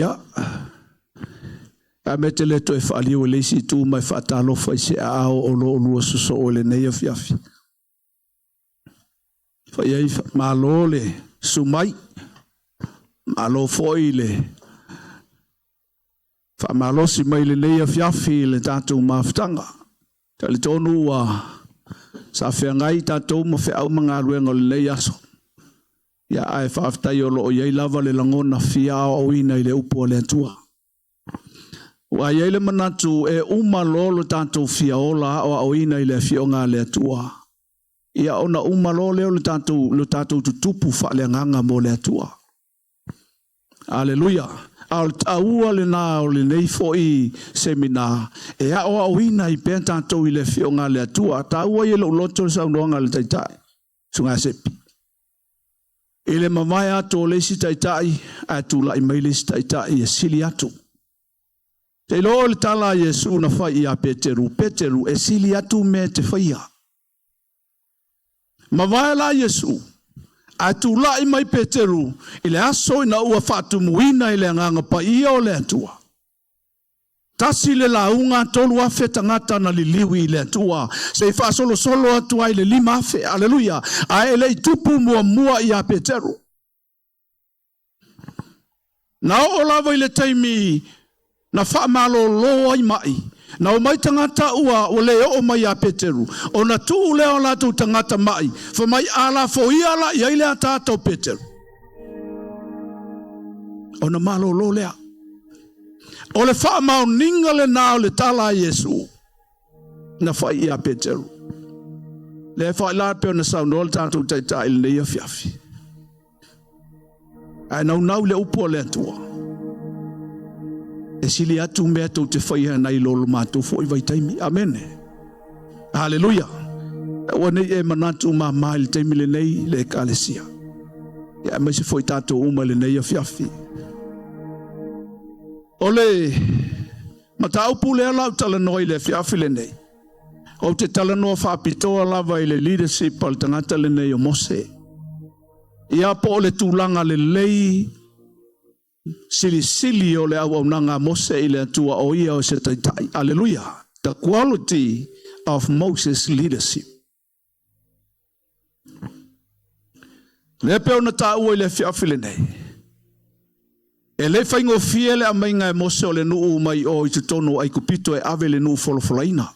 Ia, a mea e te le toe faaliu i le isi itu ma e faatalofa i se aao o lo oulua sosoo i lenei afiafi. Fai ai, malo le susu mai, malo foi le faamalosi mai i lenei afiafi i le tatou mafutaga. Talitonu ua sa feagai tatou ma feau ma galuega o lenei aso. Ia, ae faafetai o lo o i ai lava le lagona fia aoaoina i le upu a le Atua. Ua i ai le manatu e uma loa lo tatou fia ola aoaoina i le afioga a le Atua. Ia ona uma loa lea o le tatou tutupu faaleagaga mo le Atua. Aleluia! A o le taua lena o lenei foi semina e aoaoina ai pea tatou i le afioga a le Atua. Taua ia i lou loto le saunoaga a le Taitai, Susuga Sepi. I le mavae atu o le isi Taitai, ae tulai mai le isi Taitai e sili atu. Te iloa o le tala a Iesu na fai ia Peteru, Peteru, e sili atu mea e te faia. Mavae la Iesu, ae tulai mai Peteru i le aso ina ua faatumuina i le Agaga Paia o le Atua. Tasi le lauga, 3,000 tagata na liliwi i le Atua, se i faasolosolo atu ai le 5,000. Aleluia! Ae e le i tupu muamua ia Peteru. Na oo lava i le taimi na faamalolo ai mai, na omai tagata ua ua le oo mai ia Peteru, ona tuu lea o latou tagata mai, fai mai, A lafoia la i ai le ataata o Peteru, ona malolo lea. O le faamaoniga lena o le tala a Iesu na fai ia Peteru. Lea foi la pei ona saunoa le tatou Taitai i lenei afiafi. Ae naunau i le upu a le Atua. E sili atu mea tou te faia nai lo lo matou foi vaitaimi. Amene. Haleluia. Aua nei e manatu mama i le taimi lenei le Ekalesia. Ia aemaise foi tatou uma i lenei afiafi. O le mataupu lea la ou talanoa i le afiafi lenei. Ou te talanoa faapitoa lava i le leadership a le tagata lenei o Mose. Ia po o le tulaga lelei silisili o le auaunaga a Mose i le Atua o ia o se taitai. Aleluia! The quality of Moses leadership. Lea pei ona taua i le afiafi lenei, e le faigofie le aumaiga e Mose o le nuu mai o i totonu o Aikupito e ave i le nuu folafolaina.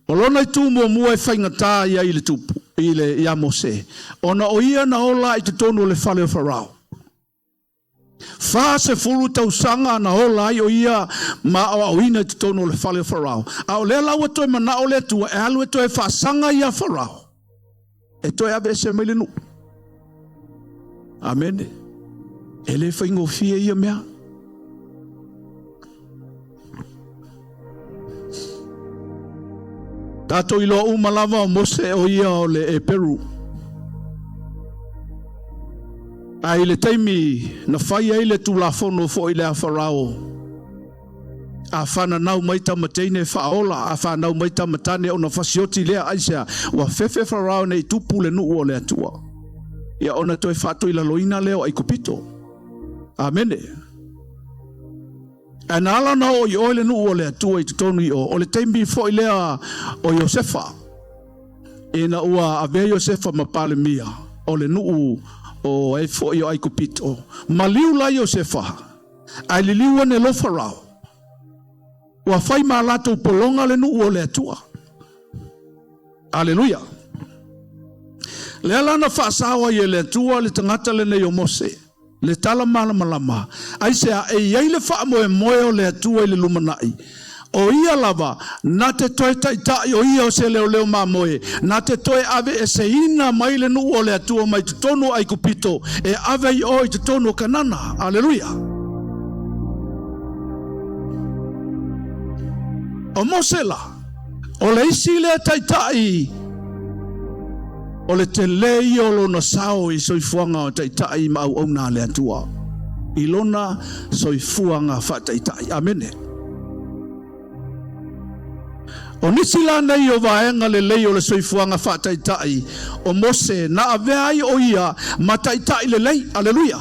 O lona itu muamua e faigata ai i le tupu i le ia Mose, ona o ia na ola i totonu o le fale o Farao. 40 tausaga na ola ai o ia ma aoaoina i totonu o le fale o Farao. A o lea la ua toe manao le Atua e alu e toe faasaga ia Farao e toe aveese mai le nuu. Amene. E le faigofie ia mea. Tatou iloa uma lava o Mose o ia o le Eperu. A i le taimi na fai ai le tulafono foi le a Farao, a fananau mai tama teine faaola, a fanau mai tama tane ona fasioti lea, aisea, ua fefe Farao nei tupu le nuu o le Atua. Ia ona toe faatoilaloina lea o Aikupito. Amene. Ae na ala ona oo i o i le nuu o le Atua i totonu i o, o le taimi foi lea o Iosefa, ina ua avea Iosefa ma Palemia o le nuu o ai foi o Aikupito, maliu la Iosefa, ae liliu ane loa Farao, ua fai ma latou pologa le nuu o le Atua. Aleluia! Lea la na faasao ai e le Atua le tagata lenei o Mose, le tala malamalama, aisea e i ai le faamoemoe o le Atua i le lumanai, o ia lava na te toe taitai o ia o se leoleo mamoe, na te toe aveeseina mai le nuu o le Atua mai totonu o Aikupito e ave i o i totonu o Kanana. Aleluia! O Mose la, O le isi lea taitai o le tele ia o lona sao i soifuaga o taitai ma auauna a le Atua i lona soifuaga faataitai. Amene. O nisi la nei o vaega lelei o le soifuaga faataitai o Mose na avea ai o ia ma taitai lelei. Aleluia.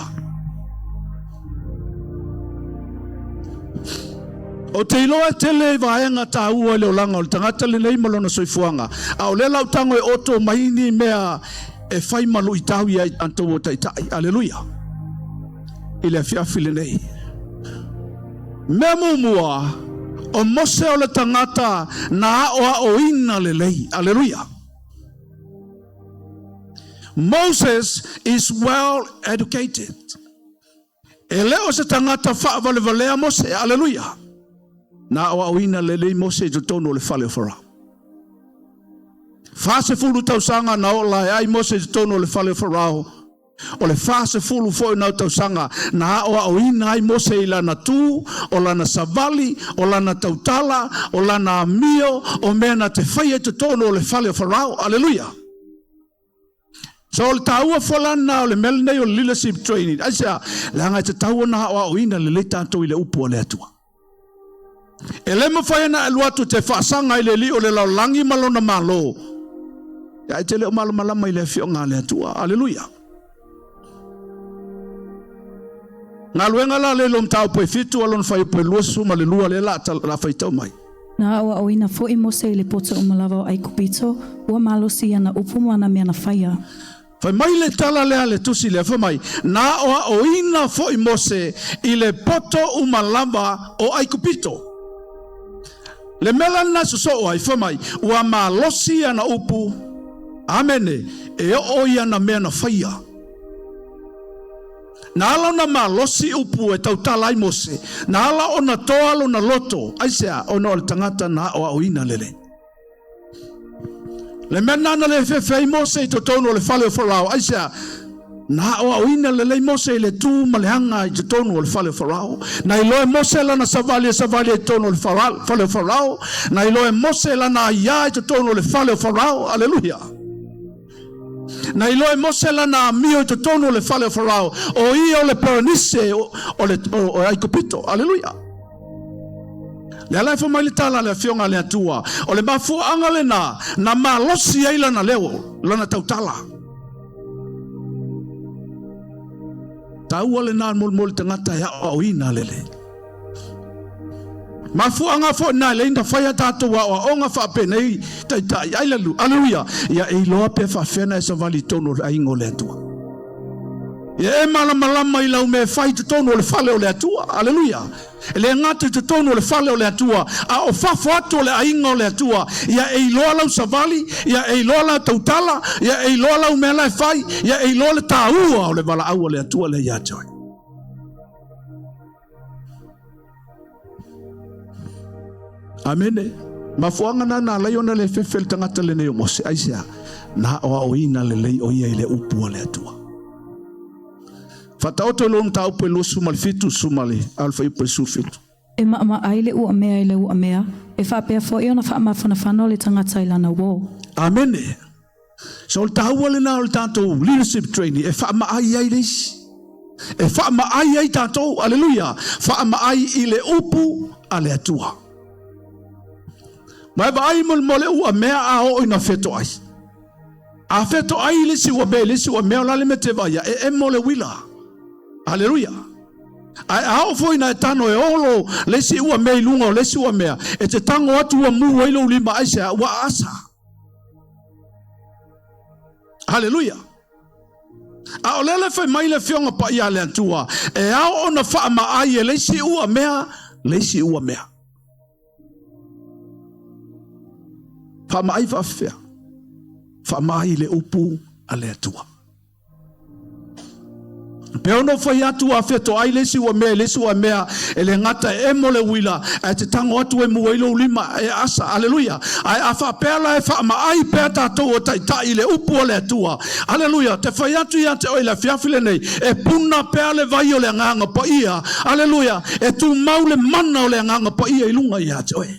Ou te iloa e tele vaega taua i le olaga o le tagata lenei ma lona soifuaga, a o lea la ou tago e oto mai ni mea e fai ma luitau ia i tatou o taitai. Aleluia. I le afiafi lenei. Mea muamua, o Mose o le tagata na aoaoina lelei. Aleluia. Moses is well educated. E le o se tagata faavalevalea Mose. Aleluia. Na aoaoina lelei Mose i totonu o le fale o Farao. 40 tausaga na oo lae ai Mose i totonu o le fale o Farao. O le 40 foi na tausaga na aoaoina ai Mose i lana tu, o lana savali, o lana tautala, o lana amio, o mea na te faia i totonu o le fale o Farao. Aleluia. So o le taua folana o le mea lenei o le leadership training. Aisea, leaga e tatau ona aoaoina lelei tatou i le upu a le Atua. E le mafai ona alu atu te faasaga i le alii o le lalolagi ma lona malo. Ia e te le o malamalama i le afioga a le Atua. Aleluia. Galuega la le lo mataupu e 7 a lona fuaiupu e 22 lea la faitau mai. Na aoaoina foi Mose i le poto uma lava o Aikupito, ua malosi ana upu ma ana mea na faia. Fai mai le tala lea le tusi lea, fai mai, na aoaoina foi Mose i le poto uma lava o Aikupito. Le mea la na sosoo ai, fai mai, ua malosi ana upu, amene, e oo i ana mea na faia. Na ala ona malosi upu e tautala ai Mose, na ala ona toa lona loto, aisea, ona o le tagata na aoaoina lelei. Le mea nana le fefe ai Mose i totonu o le fale o Farao, aisea, na aoaoina lelei Mose i le tu ma le aga i totonu o le fale o Farao. Na iloa e Mose lana savali e savali i totonu o le fale o Farao. Na iloa e Mose lana aia i totonu o le fale o Farao. Aleluia. Na iloa e Mose lana amio i totonu o le fale o Farao, o ia o le Perenise o Aikupito. Aleluia. Le ala e fai mai le tala le afioga a le Atua, o le mafuaaga lena na malosi ai lana leo, lana tautala. Taua lena molimoli tagata e aoaoina lelei. Mafuaaga foi na le na faia tatou aoaoga faapenei taitai. Ai lalu, aleluia. Ia e iloa pe faafena e savali i totonu o le aiga o le Atua. Ia e malamalama i lau mea e fai i totonu o le fale o le Atua. Aleluia. E le gata i totonu o le fale o le Atua, a o fafo atu o le aiga o le Atua. Ia e iloa lau savali, ia e iloa lau tautala, ia e iloa lau mea la e fai, ia e iloa le taua o le valaau a le Atua lea ia te oe. Amene. Mafuaaga na na alai ona le fefe le tagata lenei o Mose. Aisea, na aoaoina lelei o ia i le upu a le Atua. Faataoto i lou mataupu e 27 sumale a le fuaiupu e 17. E maamaai le uamea i le uamea, e faapea foi ona faamafanafana o le tagata i lana uō. Amene. So o le taua lena o le tatou leadership training e faamaai ai le isi. E faamaai ai tatou, aleluia, faamaai i le upu a le Atua. Ma e vaai molemole ua mea a oo ina fetoai. A fetoai le isi ua mea i le isi ua mea o la le mea te vaai e emo le uila. Aleluia. Ae a oo foi ina e tano e olo le isi ua mea i luga o le isi ua mea, e te tago atu ua mu ai lou lima aisea, ua aasa. Haleluia. A o lea le fai mai le afioga paia a le Atua, e ao ona faamaai e le isi ua mea, le isi ua mea. Faamaai faafefea? Faamaai le upu a le Atua. Pe ono fai atu a fetoai le isi ua mea i le isi ua mea, e le gata e emo le uila, ae te tago atu e mua i lou lima e asa. Aleluia. Ae a faapea la e faamaai pea tatou o taitai i le upu a le Atua. Aleluia. Te fai atu ia te oe i le afiafi lenei, e puna pea le vai o le agaga paia. Aleluia. E tumau le mana o le agaga paia i luga ia te oe.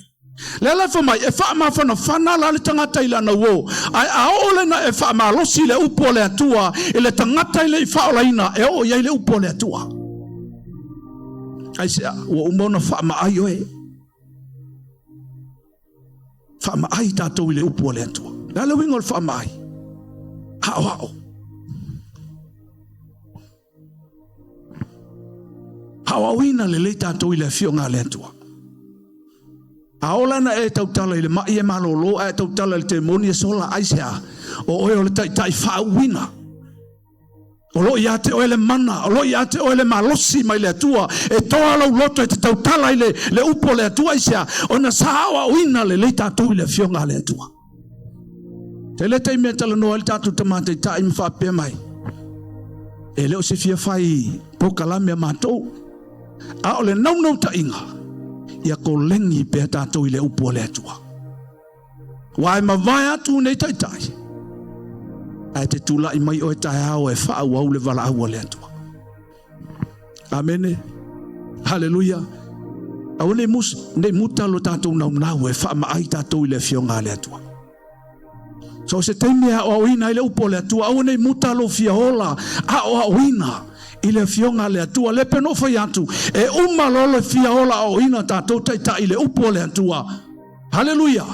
Le ala e fai mai, e faamafanafana la le tagata i lana uō, ae a oo lena e faamalosi le upu a le Atua i le tagata i le i faaolaina, e oo i ai le upu a le Atua. Aisea, ua uma ona faamaai oe. Faamaai tatou i le upu a le Atua. Le a le uiga o le faamaai? Aoao. Aoaoina lelei tatou i le afioga a le Atua. A ola na e tautala i le mai e malolo, ae tautala i le temoni e sola, aisea? O oe o le taitai faauuina. O lo o ia te oe le mana, o lo o ia te oe le malosi mai le Atua, e toa lou loto e te tautala i le, le upu o le Atua, aisea? Ona sa aoaoina lelei tatou i le afioga a le Atua. Tele taimi e talanoa ai le tatou tama taitai ma faapea mai, e le o se fia fai polokalame a matou, a o le naunautaiga, ia koleni pea tatou i le upu a le Atua. Ua e mavae atu nei taitai, ae te tulai mai oe taeao e faaauau le valaau a le Atua. Amene. Haleluia. Aua ne mus, ne muta lo tatou naunau e faamaai tatou i le afioga a le Atua. So se taimi e aoaoina ai le upu a le Atua, aua ne muta lo fia ola aoaoina i le afioga a le Atua. Le pe no fai atu, e uma loa le fia ola aoaoina tatou taitai i le upu a le Atua. Haleluia.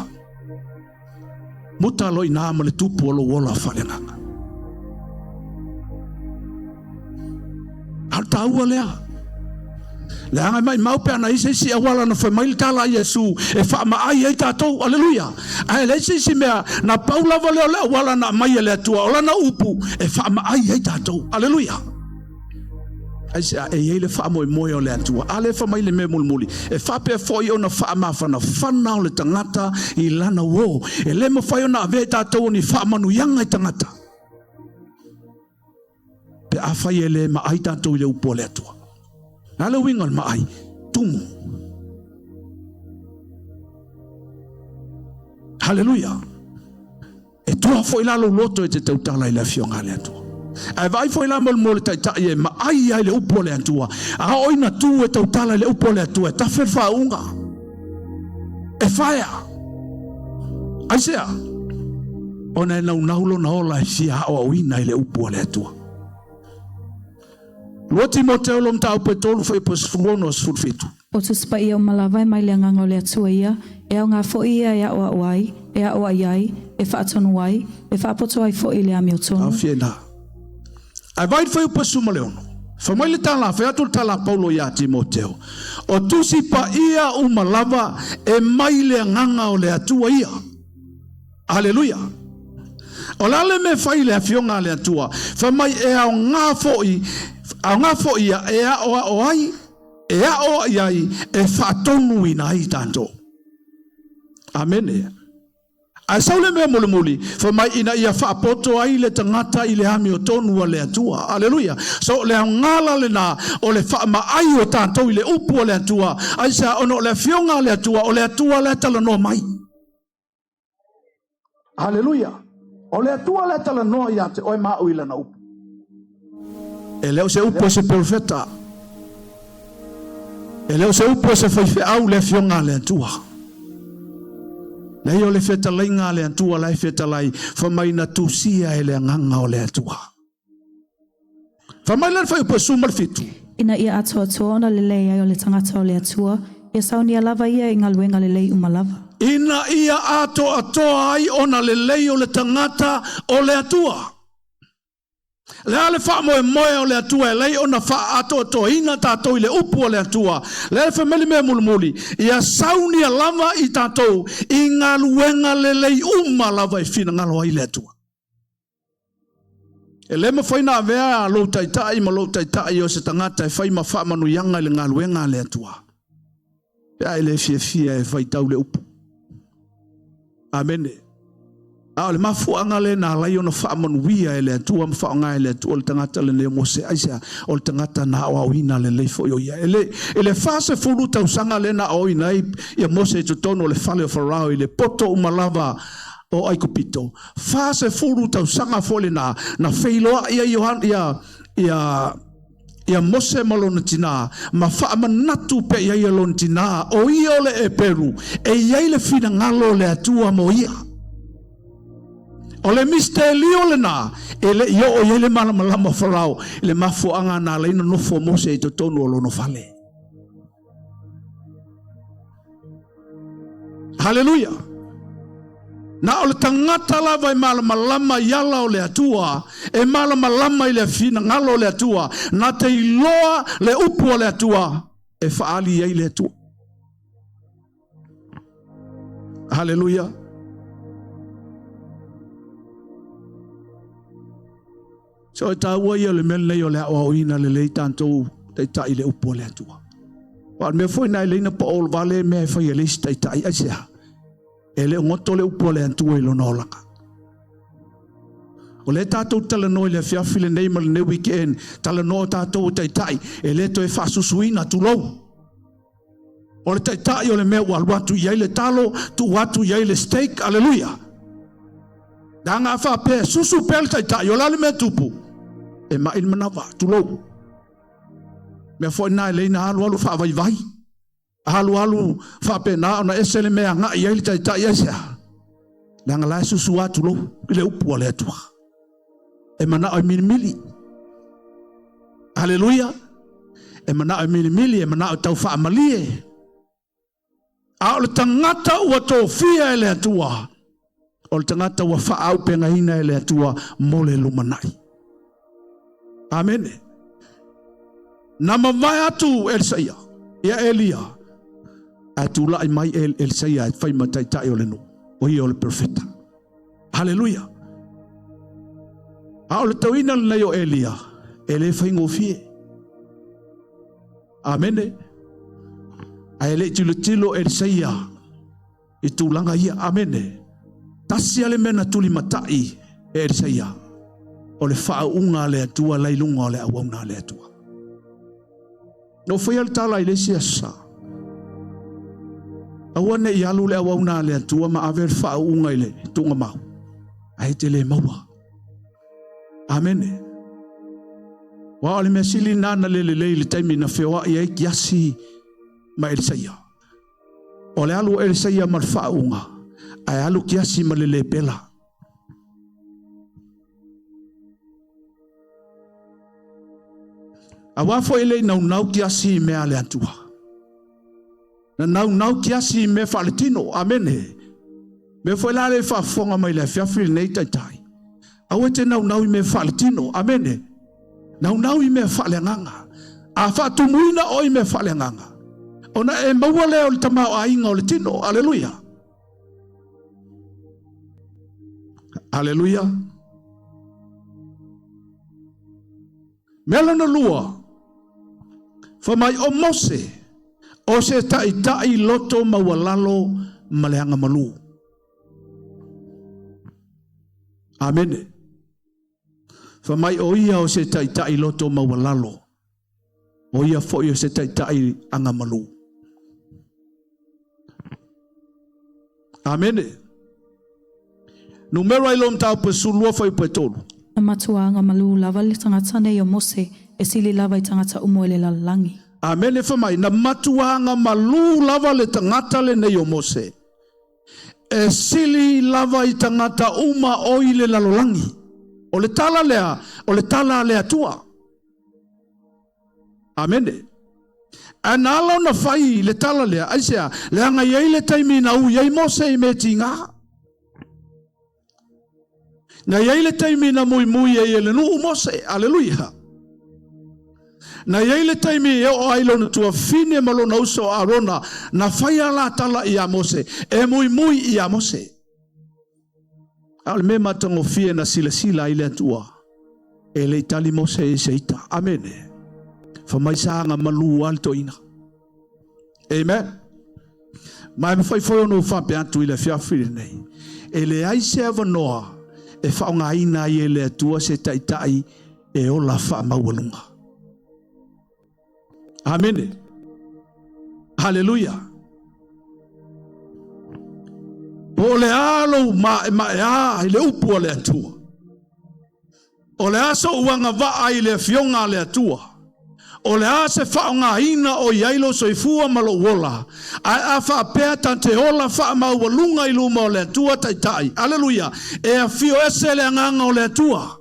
Muta loa i ina ma le tupu o lou ola faaleagaga. A o le taua lea. Leaga e maimau pe ana i se isi auala na fai mai le tala a Iesu e faamaai ai tatou. Aleluia. Ae leai se isi mea, na pau lava lea o le auala na aumai e le Atua, o lana upu e faamaai ai tatou. Aleluia. Aisea? E i ai le faamoemoe o le Atua. A lea fai mai le mea mulimuli, e faapea foi ona faamafanafana o le tagata i lana uō. E le mafai ona avea i tatou o ni faamanuiaga i tagata, pe afai e le maai tatou i le upu a le Atua. Le a le uiga o le maai? Tumu. Haleluia. E toa foi la lou loto e te tautala i le afioga a le Atua. Ae vaai foi la mo le taitai e maai ai le upu a le Atua. A oo ina tu e tautala i le upu a le Atua, e tafe le faauuga. E faea. Aisea? Ona e naunau lona ola e fia aoaoina i le upu a le Atua. 2 Timoteo lo mataupu e 3 fuaiupu e 16 17. O Tusi Paia uma lava e mai le Agaga o le Atua ia, e aoga foi ia e aʻoaʻo ai, e aʻoaʻi ai, e faatonu ai, e faapoto ai foi i le amiotonu. Taofia i ina. Ae vaai le fuaiupu e 16. Fai mai le tala, fai atu le tala a Paulo iā Timoteo, O Tusi Paia uma lava e mai le Agaga o le Atua ia. Aleluia! O le a le mea e fai i le Afioga a le Atua? Fai mai e aoga foi, aoga foi ia e aoao ai, e aoai ai, e faatonuina ai tatou. Amene. Ae sau le mea mulimuli, fai mai ina ia faapoto ai le tagata i le amiotonu a le Atua. Aleluia. So, le aoga la lena o le faamaai o tatou i le upu a le Atua. Aisea? Ona o le Afioga a le Atua, o le Atua la e talanoa mai. Haleluia! O le Atua la e talanoa ia te oe ma au i Lana upu. E le o se upu a se perofeta. E le o se upu a se faifeau le afioga a le Atua. Leai o le fetalaiga a le Atua la e fetalai, fai mai na tusia e le Agaga o le Atua. Fai mai la le fuaiupu e 17. Ina ia atoatoa ona lelei ai o le tagata o le Atua, ia saunia lava ia i galuega lelei uma lava. Ina ia atoatoa ai ona lelei o le tagata o le Atua. Le a le faamoemoe o le Atua e alai ona faaatoatoaina tatou i le upu a le Atua? Le a fai mai le mea mulimuli, ia saunia lava i tatou i galuega lelei uma lava e finagalo ai le Atua. E le mafai ona avea lou taitai ma lou taitai o se tagata e fai ma faamanuiaga i le galuega a le Atua, pe a e le fiafia e faitau le upu. Amene. A o le mafuaaga lea na ala ai ona faamanuia e le Atua ma faaaoga e le Atua le tagata lenei o Mose. Aisea? O le tagata na aoaoina lelei foi o ia. E le, i le 40 tausaga lea na aoaoina ai ia Mose i totonu o le fale o Farao i le poto uma lava o Aikupito, 40 tausaga foi lena na feiloai ai Ioane, ia, ia, ia Mose ma lona tinā, ma faamanatu pea i ai e lona tinā, o ia o le Eperu, e i ai le finagalo o le Atua mo ia. O le misitelio lena e le i oo i ai le malamalama o Farao i le mafuaaga na ala ai ona nofo Mose i totonu o lona fale. Haleluia! Na o le tagata lava e malamalama i ala o le Atua, e malamalama i le finagalo o le Atua, na te iloa le upu a le Atua e faaali ai le Atua. Haleluia. So e taua ia o le mea lenei o le aoaoina lelei tatou taitai i le upu a le Atua. Aua o le mea foi lena e lei na paolo vale mea e fai e le isi taitai, aisea? E le o goto le upu a le Atua i lona olaga. O lea tatou te talanoa i le afiafi lenei ma lenei weekend, talanoa tatou o taitai, e le toe faasusuina, tulou. O le taitai o le mea ua alu atu i ai le talo, tuu atu i ai le steak, aleluia. Leaga a faapea e susu pea le taitai, o le a le mea e tupu? E mai le manava, tulou. Mea foi lena e lei na alu alu faavaivai. Alu alu faapena ona ese le mea agai i ai le taitai aisea? Leaga la e susu lava tulou i le upu a le Atua. E manao e milimili. Aleluia! E manao e milimili, e manao e tau faamalie. A o le tagata ua tofia e le Atua, o le tagata ua faaaupegaina e le Atua mo le lumanai. Amene. Na mavae atu Elisaia ia Elia, ae tulai mai Elisaia e fai ma taitai o le nuu, o ia o le perofeta. Haleluia! A o le tauina lenei o Elia, e le faigofie. Amene. Ae le i tilotilo Elisaia i tulaga ia. Amene. Tasi lava le mea na tulimatai e Elisaia, o le faauuga a le Atua la i luga o le auauna a le Atua. Na ou faia le tala i le isi aso sa. Aua ne i alu le auauna a le Atua ma ave le faauuga i le tuugamau, ae te le maua. Amene. Aua o le mea sili lena na le lelei i le taimi na feoai ai Kiasi ma Elisaia. O le alu o Elisaia ma le faauuga, ae alu Kiasi ma le lepela. Aua foi e le i naunau Kiasi i mea a le Atua. Na naunau Kiasi i mea faaletino. Amene. Mea foi la le faafofoga mai le afiafi lenei taitai. Aua e te naunau i mea faaletino. Amene. Naunau i mea faaleagaga. A faatumuina oe i mea faaleagaga, ona e maua lea o le tamaoaiga o le tino. Aleluia. Aleluia. Mea lona lua, fai mai o Mose, o se taitai loto maualalo ma le agamalu. Amene. Fai mai o ia o se taitai loto maualalo, o ia foi o se taitai agamalu. Amene. Numera i lo mataupu e 12 fuaiupu e 3. Na matua agamalu lava le tagata nei o Mose, e sili lava i tagata uma o le lalolagi. Amene fai mai, na matua agamalu lava le tagata lenei o Mose, e sili lava i tagata uma o i le lalolagi. O le tala lea, o le tala a le Atua. Amene. Ae na ala ona fai le tala lea, aisea? Leaga e i ai le taimi na ui ai Mose i mea tiga. Na i ai le taimi na muimui ai e le nuu Mose. Aleluia. Na i ai le taimi e oo ai lona tuafafine ma lona uso o Arona, na fai a la tala ia Mose, e muimui ia Mose. A o le mea matagofie na silasila ai le Atua, e le i tali Mose i se ita. Amene. Fai mai sa agamalu lava le toeaina. Amen. Ma e mafai foi ona ou faapea atu i le afiafi lenei, e leai se avanoa e faaaogaina ai e le Atua se taitai e ola faamaualuga. Amene. Haleluia. Po o le a lou maemaea i le upu a le Atua. O le a sou agavaa i le afioga a le Atua. O le a se faaaogaina o i ai lou soifua ma lou ola, ae a faapea ta te ola faamaualuga i luma o le Atua Taitai, aleluia, e afio ese le agaga o le Atua.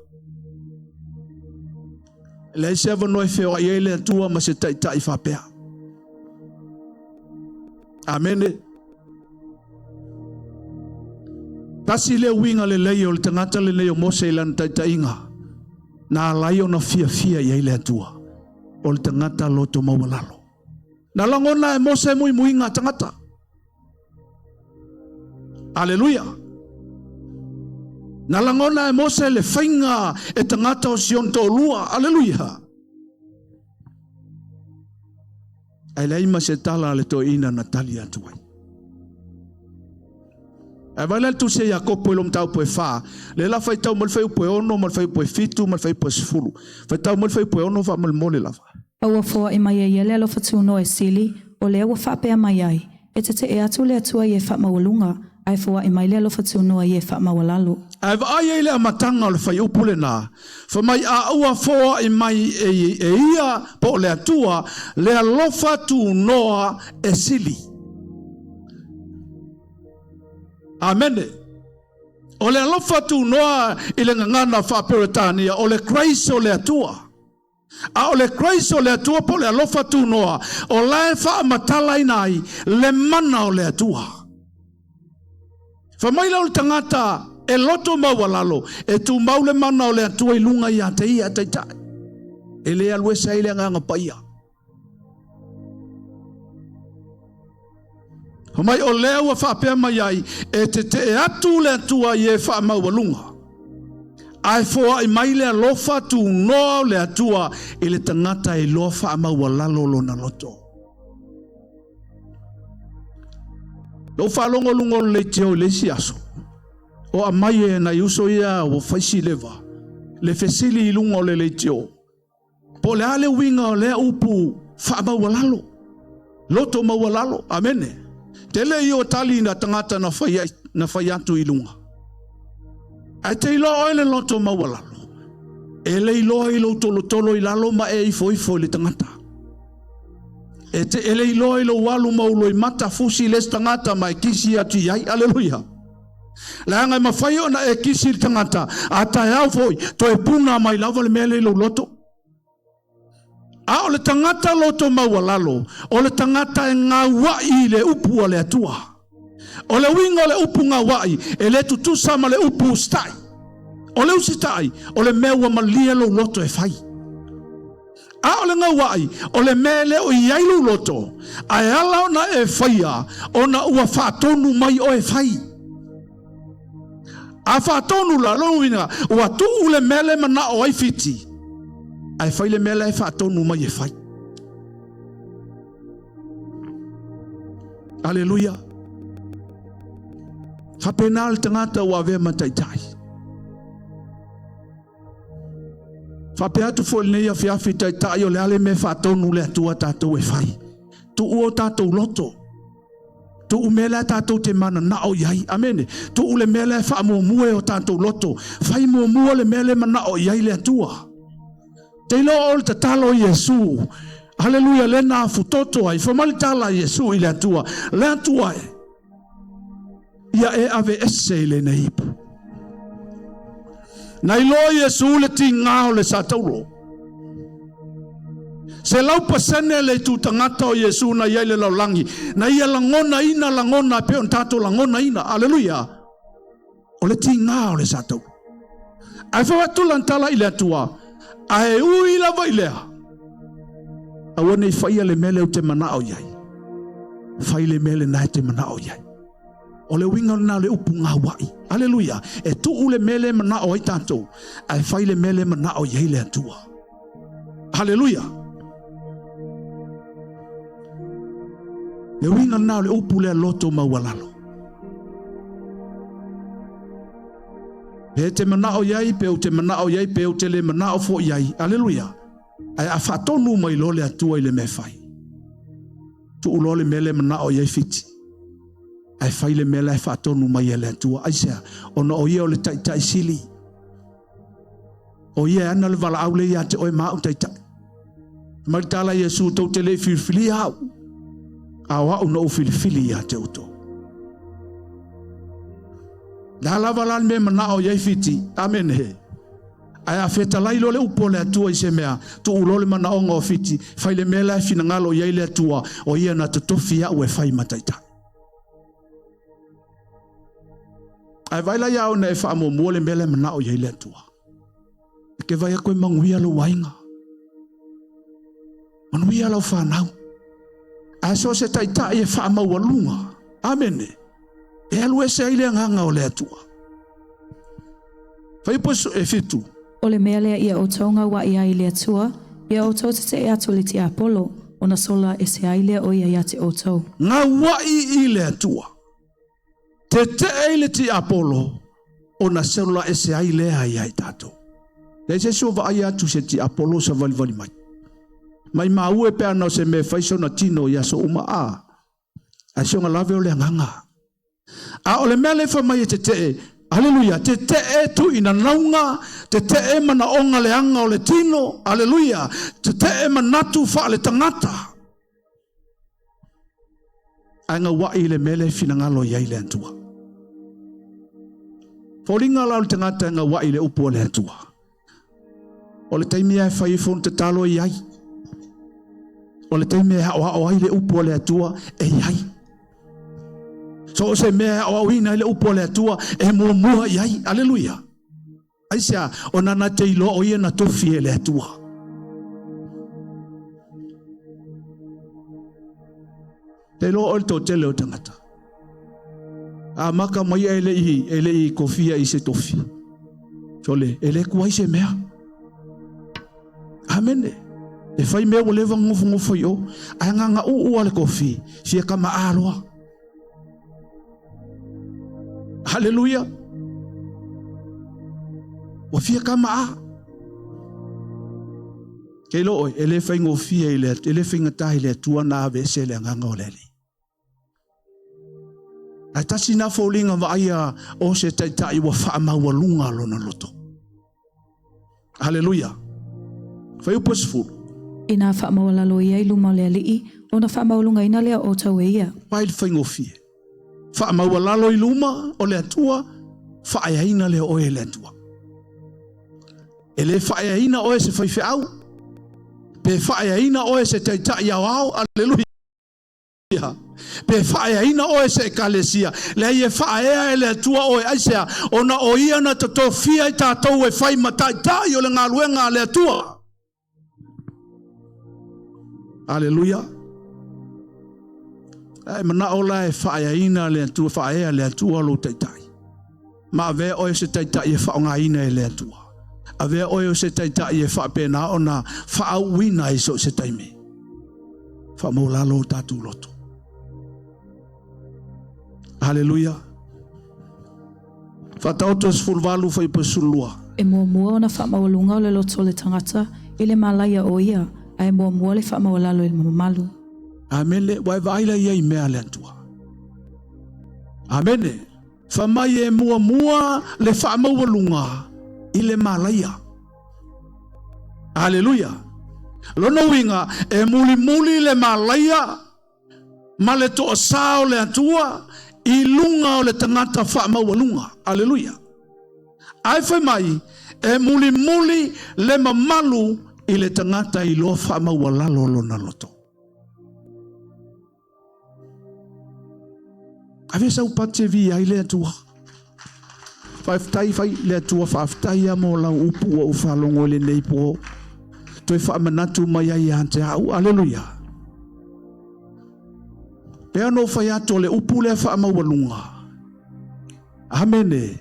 E leai se avanoa e feoai ai le Atua ma se taitai faapea. Amene. Tasi lea uiga lelei o le tagata lenei o Mose i lana taitaiga, na ala ai ona fiafia i ai le Atua, o le tagata loto maualalo. Na lagona e Mose muimuiga a tagata. Aleluia. Na lagona e Mose le faiga e tagata o si ona toalua. Aleluia. Ae leai ma se tala a le toeaina na tali atu ai. Ae vaai la le tusi a Iakopo i lo mataupu e 4, lea la faitau mai le fuaiupu e 6 ma le fuaiupu e 7 ma le fuaiupu e 10. Faitau mai le fuaiupu e 6 faamolemole lava. A ua foai mai e ia le alofa tunoa e sili, o lea ua faapea mai ai, E tetee atu le Atua i e faamaualuga, ae foai mai le alofa tunoa i e faamaualalo. Ae vaai ai le amataga o le fuaiupu lena, fai mai a ua foai mai e ia po o le Atua le alofa tunoa e sili. Amene. O le alofa tunoa i le gagana faa-Peretania, o le grace o le Atua. A o le grace o le Atua po o le alofa tunoa, o la e faamatalaina ai le mana o le Atua. Fai mai la o le tagata e loto maualalo, e tumau le mana o le Atua i luga ia te ia taitai. E le alu ese ai le agaga paia. Fai mai o lea ua faapea mai ai, e tetee atu le Atua i e faamaualuga, ae foai mai le alofa tunoa o le Atua i le tagata e iloa faamaualalo lona loto. Lou faalogo luga o le leitio i le isi aso, o aumai e nai uso ia ua fai si leva, le fesili i luga o le leitio, po o le a le uiga o lea upu faamaualalo, loto maualalo, amene. Tele ia o tali na tagata na fai, na fai atu i luga. Ae te iloa oe le loto maualalo, e le iloa i lou tolotolo i lalo ma e ifoifo i le tagata. E te e le iloa i lou alu ma ou loimata fusi le isi tagata ma e kisi atu i ai. Aleluia. Leaga e mafai ona e kisi i le tagata, a taeao foi, toe puna mai lava le mea lea i lou loto. A o le tagata loto maualalo, o le tagata e gauai i le upu a le Atua. O le uiga o le upu gauai, e le tutusa ma le upu usitai. O le usitai, o le mea ua malie lou loto e fai. A o le gauai, o le mea e le o i ai lou loto, ae ala ona e faia, ona ua faatonu mai oe e fai. A faatonu la, lona uiga, ua tuu le mea le manao ai Fiti, ae fai le mea la e faatonu mai e fai. Aleluia. Faapena le tagata ua avea ma taitai. Faapea atu foi lenei afiafi taitai o le a le mea faatonu le Atua tatou e fai. Tuu o tatou loto. Tuu mea lea tatou te mananao i ai. Amene. Tuu le mea lea e faamuamua e o tatou loto. Fai muamua le mea lea manao i ai le Atua. Te iloa o le tatalo i Iesu. Haleluia, le na afutoto ai. Fai mai le tala a Iesu i le Atua. Le Atua e. Ia e ave ese i lenei ipu. Na iloa Iesu le tiga o le sataulo. 100% le itu tagata o Iesu na i ai le lalolagi. Na ia lagonaina lagona e pei ona tatou lagonaina. Aleluia. O le tiga o le sataulo. Ae fai atu lana tala i le Atua, ae ui lava i lea, aua ne i faia le mea lea ou te manao i ai. Fai le mea lena e te manao i ai. O le uiga lena o le upu gauai. Aleluia. E tuu le mea lea e manao ai tatou, ae fai le mea lea e manao i ai le Atua. Aleluia. Le uiga lena o le upu lea loto maualalo. Pe te manao i ai, pe ou te manao i ai, pe ou te le manao foi i ai. Aleluia. Ae a faatonu mai loa le Atua i le mea fai. Tuu loa le mea lea manao i ai Fiti. Ae fai le mea la e faatonu mai e le Atua. Aisea? Ona o ia o le taitai sili. O ia e ana le valaau lea ia te oe ma au taitai. Mai le tala Iesu, tou te le i filifilia au, a o au na ou filifili ia te outou. Le a lava la le mea manao i ai Fiti. Amene. Ae a fetalai loa le upu a le Atua i se mea, tuu loa le manaoga o Fiti, fai le mea la e finagalo i ai le Atua, o ia na totofi au e fai ma taitai. Ae vaai la ia ona e faamuamua le mea la e manao i ai le Atua. E te vaai atu e manuia lou aiga. Manuia lau fanau. Ae so o se taitai e faamaualuga. Amene. E alu ese ai le agaga o le Atua. Fuaiupu e 7. O le mea lea ia outou gaua'i ai i le Atua, ia outou tete'e atu i le tiapolo, ona sola ese ai lea o ia ia te outou. Gaua'i i le Atua. Tete'e i le tiapolo, ona sola ese ai lea ia i tatou. Leai se isi o vaai atu se tiapolo savalivali mai. Mai maua pe ana o se mea e fai sona tino i aso uma a. Ae si ona lave o le agaga. A o le mea lea fai mai e tete'e, aleluia, tete'e tuuina nauga, tete'e manaoga leaga o le tino, aleluia, tete'e manatu faale tagata. Ae gaua'i i le mea lea e finagalo i ai le Atua. Foliga la o le tagata e gaua'i i le upu a le Atua. O le taimi e fai ifo tatalo i ai. O le taimi e aoao ai le upu a le Atua e i ai. So o se mea e aoaoina ai le upu a le Atua e muamua i ai. Aleluia. Aisea, ona na te iloa o ia na tofi e le Atua. Te iloa o le toatele o tagata. A maka mai e le i kofia i se tofi. Sole, e le kuai se mea. Amene. E fai mea ua leva ngofo i o. Ae nganga uu a le kofi, fia kama aloa. Haleluia. Ua fia kama a. Ke lo oe, e le faigofie i le, e le faigata i le Atua na ave ese le agaga o le Alii. Ae tasi na foliga vaaia o se taitai ua faamaualuga lona loto. Haleluia. Fuaiupu 10. Ina faamaualalo ia i luma o le Alii, ona faamaualugaina lea o outou e ia. Vai le faigofie. Faamaualalo i luma o le Atua, faaeaina lea oe e le Atua. E le faaeaina oe se faifeau, pe faaeaina oe se taitai aoao, aleluia. Pe faaeaina oe se ekalesia, leai e faaea e le Atua oe aisea, ona o ia na totofia i tatou e fai ma taitai o le galuega a le Atua. Aleluia. Ae manao la e faaeaina le Atua, faaea le Atua lou taitai. Ma avea oe se taitai e faaaogaina e le Atua. Avea oe o se taitai e faapena ona faauuina i so o se taimi. Faamaualalo o tatou loto. Haleluia. Faataoto 18 fuaiupu 12. E muamua ona faamaualuga o le loto o le tagata i le malaia o ia, ae muamua le faamaualalo i le mamalu. Amene, ua e vaai la ia i mea le Atua. Amene. Fa mai e muamua le faamaualuga i le malaia. Aleluia. Lona uiga e mulimuli le malaia ma le toasā o le Atua i luga o le tagata faamaualuga. Aleluia. Ae fai mai e mulimuli le mamalu i le tagata iloa faamaualalo lona loto. Ave sau pati e vi ai le Atua. Faafetai fai le Atua, faafetai ia mo lau upu ua ou faalogo i lenei po. Toe faamanatu mai ai ia te au. Aleluia. Pea no fai atu o le upu lea faamaualuga. Amene.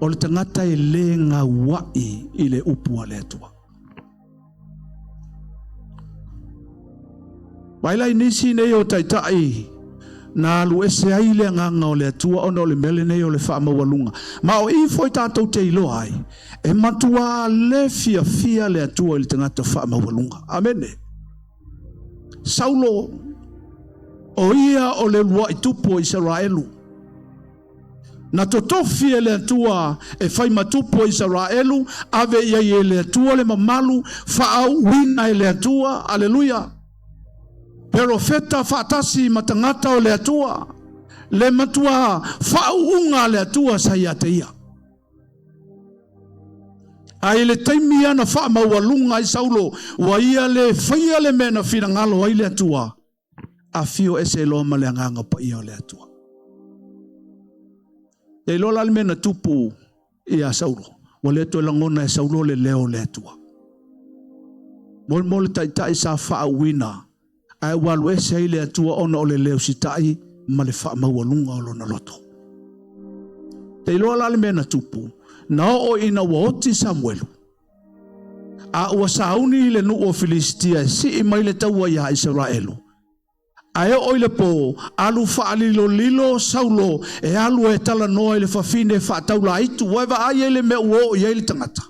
O le tagata e le gaua'i i le upu a le Atua. Vai lai nisi nei o taitai na alu ese ai le agaga o le Atua ona o le mea lenei o le faamaualuga. Ma o i foi tatou te iloa ai, e matua le fiafia le Atua i le tagata faamaualuga. Amene. Saulo, o ia o le uluai tupu o Isaraelu. Na totofi e le Atua e fai ma tupu o Isaraelu, ave i ai e le Atua le mamalu, faauuina e le Atua, aleluia. Perofeta faatasi ma tagata o le Atua, le matua faauuga a le Atua sa ia te ia. Ae i le taimi ia na faamaualuga ai Saulo, ua ia le faia le mea na finagalo ai le Atua, afio ese loa ma le agaga paia o le Atua. E iloa la le mea na tupu ia Saulo, ua le toe lagona e Saulo le leo o le Atua. Mo mo le taitai sa faauuina, ae ua alu ese ai le Atua ona o le leo sitai ma le faamaualuga o lona loto. Te iloa la le mea na tupu, na oo ina ua oti Samuelu, a ua sauni i le nuu o Filisitia e sii mai le taua iā Isaraelu. Ae oo i le po, alu faalilolilo Saulo e alu e talanoa i le fafine faataulaitu. Ua e vaai ai i le mea ua oo i ai le tagata?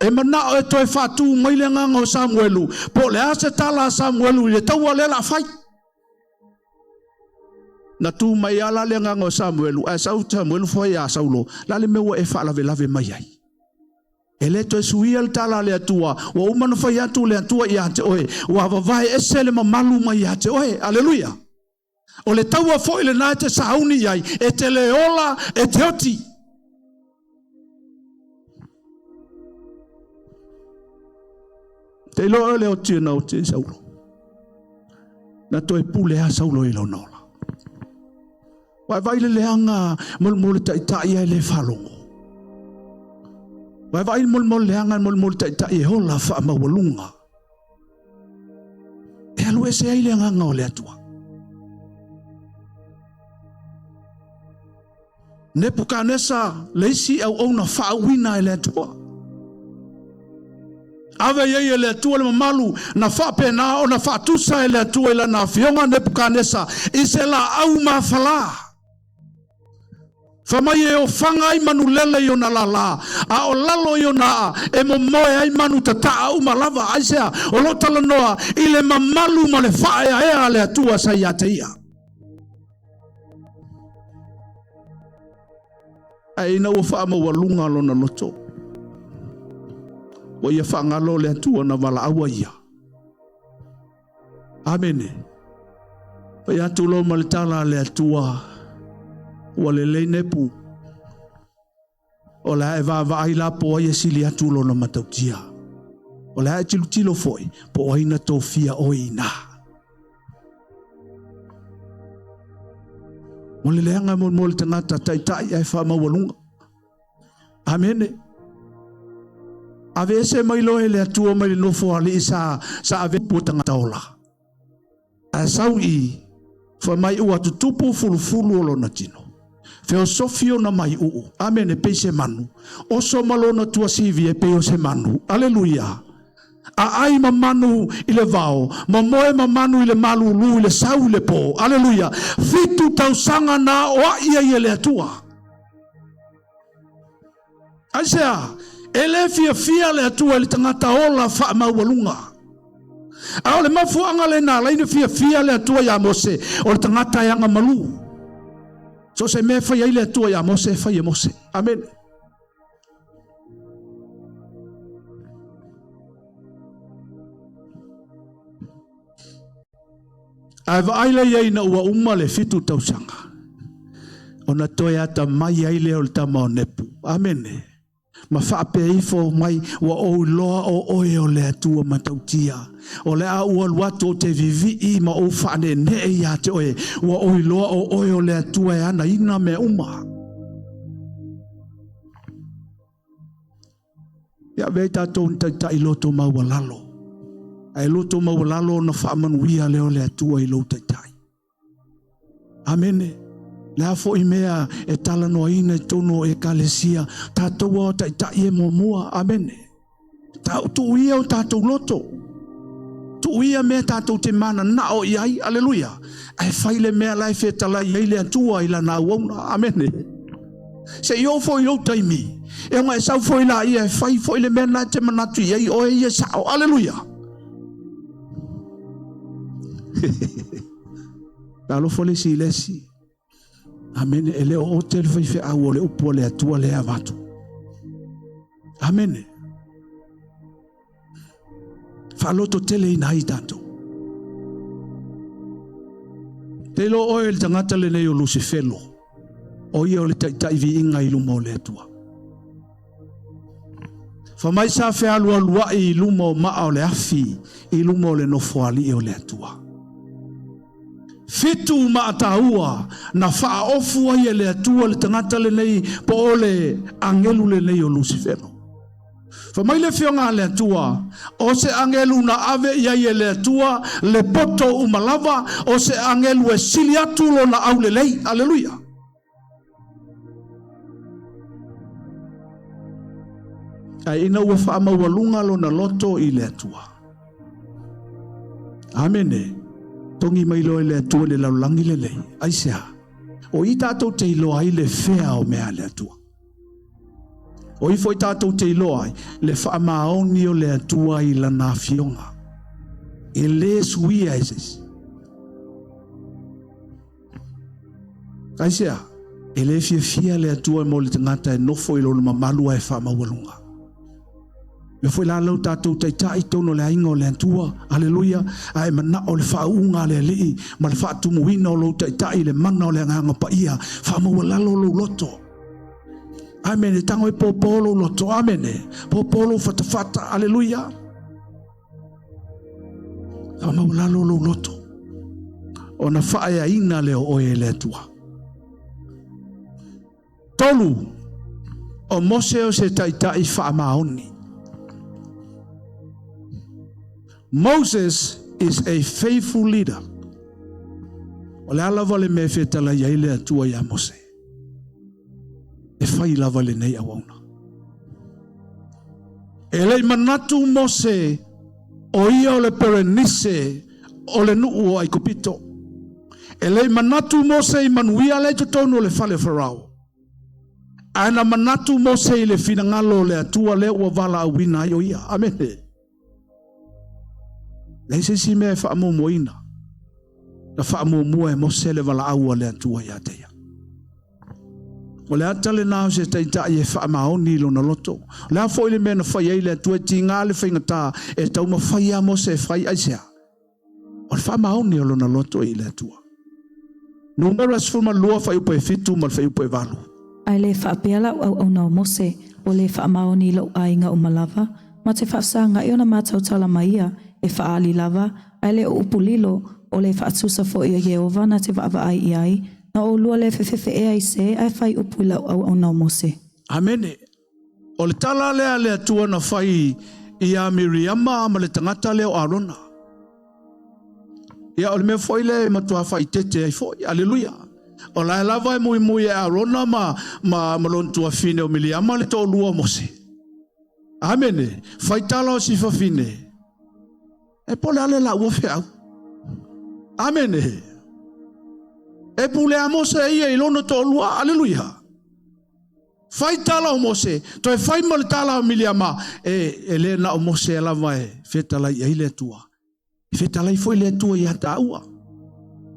E manao e toe faatu mai le agaga o Samuelu, po o le a se tala a Samuelu i le taua lea o le a fai. Na tu mai lava la le agaga o Samuelu, ae sau Samuelu fai ia Saulo, le a le mea ua e faalavelave mai ai? E le toe suia le tala a le Atua, ua uma ona fai atu le Atua ia te oe, ua vavae ese le mamalu mai ia te oe. Aleluia! O le taua foi lena e te sauni i ai, e te le ola, e te oti. Te iloa o le oti na oti ai Saulo. Na toe pule lava Saulo i lona ola. Ua e vaai i le leaga molimoli taitai ae le faalogo. Ua e vaai i le molimoli leaga molimoli taitai e ola faamaualuga. E alu ese ai le agaga o le Atua. Nepukanesa le isi auauna faauuina e le Atua. Ave i ai e le Atua le mamalu na faapena ona faatusa e le Atua i lana afioga Nepukanesa i se laau mafala. Fai mai e ofaga ai manulele i ona lala, a o lalo i ona aa e momoe ai manu tataa uma lava. Aisea? O lo o talanoa i le mamalu ma le faaeaea a le Atua sa ia te ia. Ae ina ua faamaualuga lona loto, ua ia faagalo le Atua na valaauina ia. Amene. Fai atu loa ma le tala a le Atua, ua lelei Nepu, o le a e vaavaai la po o ai e sili atu lona matautia. O le a e tilotilo foi po o ai na tofia oe i ina. Mo le leaga mo le tagata taitai ae faamaualuga. Amene. Ave ese mai loa e le Atua mai le nofo alii sa sa ave pu tagata ola. Ae sau i fai mai ua tutupu fulufulu o lona tino. Feosofi ona maiuu. Amene, pei se manu. Oso ma lona tuasivi e pei o se manu. Aleluia. Aai ma manu i le vao, momoe ma manu i le malulu i le sau i le po. Aleluia. 7 tausaga na aoai ai e le Atua. Aisea? E le fiafia le Atua i le tagata ola faamaualuga. A o le mafuaaga lena ala ai ona fiafia le Atua ia Mose, o le tagata e agamalu. So o se mea e fai ai le Atua ia Mose, e fai e Mose. Amene. Ae vaai lea i ai ina ua uma le 7 tausaga, ona toe atamai ai lea o le tama o Nepu. Amene. Ma faapea ifo mai, ua ou iloa o oe o le Atua matautia. O le a ou alu atu ou te vivii ma ou faaneenee ia te oe. Ua ou iloa o oe o le Atua e anaina mea uma. Ia avea ai tatou ni taitai loto maualalo. Ae loto maualalo ona faamanuia lea o le Atua i lou taitai. Amene. Le a foi mea e talanoaina i totonu o ekalesia, tatou o taitai e muamua. Amene. Tuu ia o tatou loto. Tuu ia mea tatou te mananao i ai. Aleluia. Ae fai le mea la e fetalai ai le Atua i lana auauna. Amene. Se i oo foi i lou taimi, e ona e sau foi laia e fai foi le mea na e te manatu i ai oe ia sao. Aleluia. Talofa le isi i le isi. Amene. E le o ote le faifeau o le upu a le Atua lea e avatu. Amene. Faalototeleina ai tatou. Te iloa oe le tagata lenei o Lusifelo, o ia o le taitai viiga i luma o le Atua. Fai mai sa fealualuai i luma o maa o le afi, i luma o le nofoalii o le Atua. 7 maa taua na faaofu ai e le Atua le tagata lenei po o le agelu lenei o Lusifelo. Fai mai le afioga a le Atua, o se agelu na ave i ai e le Atua le poto uma lava, o se agelu e sili atu lona aulelei. Aleluia. Ae ina ua faamaualuga lona loto i le Atua. Amene. Togi mai loa e le Atua i le lalolagi lenei. Aisea? O i tatou te iloa ai le fea o mea a le Atua. O i foi tatou te iloa ai le faamaoni o le Atua i lana afioga. E le suia e se isi. Aisea? E le fiafia le Atua mo le tagata e nofo i lona mamalu ae faamaualuga. Mea foi la lau tatou taitai tonu o le aiga o le Atua, aleluia, ae manao le faauuga a le Alii ma le faatumuina o lou taitai i le mana o le Agaga Paia, faamaualalo lou loto. Amene, tago e pōpō lou loto, amene, pōpō lou fatafata, aleluia. Faamaualalo lou loto, ona faaeaina lea o oe e le Atua. 3, o Mose o se taitai faamaoni. Moses is a faithful leader. O le a lava le mea e fetalai ai le Atua ia Mose, e fai lava lenei auauna. E le i manatu Mose o ia o le perenise o le nuu o Aikupito. E le i manatu Mose i manuia lea i totonu o le fale o Farao. Ae na manatu Mose i le finagalo o le Atua lea ua valaauina ai o ia. Amene. Leai se isi mea e faamuamuaina. Na faamuamua e Mose le valaau a le Atua ia te ia. O le ata lena o se taitai e faamaoni i lona loto. O le a foi le mea na fai ai le Atua e tiga le faigata e taumafai a Mose e fai aisea? O le faamaoni o lona loto i le Atua. Numera 12 fuaiupu e 7 ma le fuaiupu e 8. Ae le faapea lau auauna o Mose, ua le faamaoni i lou aiga uma lava, ma te faafesagai ona ma tautala mai ia, e faaali lava, ae le o upu lilo, o le faatusa foi o Ieova na te vaavaai i ai, na oulua le fefefeea i se ae fai upu i lau auauna o Mose. Amene. O le tala lea a le Atua na fai ia Miriama ma le tagata lea o Arona. Ia, o le mea foi lea e matua faaitete ai foi. Aleluia. O la e lava e muimui e Arona ma, ma, ma lona tuafine o Miliama le toalua o Mose. Amene. Fai tala o si fafine. E po le ale la ua feau. Amene. E pule a Mose ia i lona toalua. Aleluia. Fai tala o Mose, toe fai ma le tala o Miliama, e, e le na o Mose lava e fetalai i ai le Atua. E fetalai foi le Atua ia taua.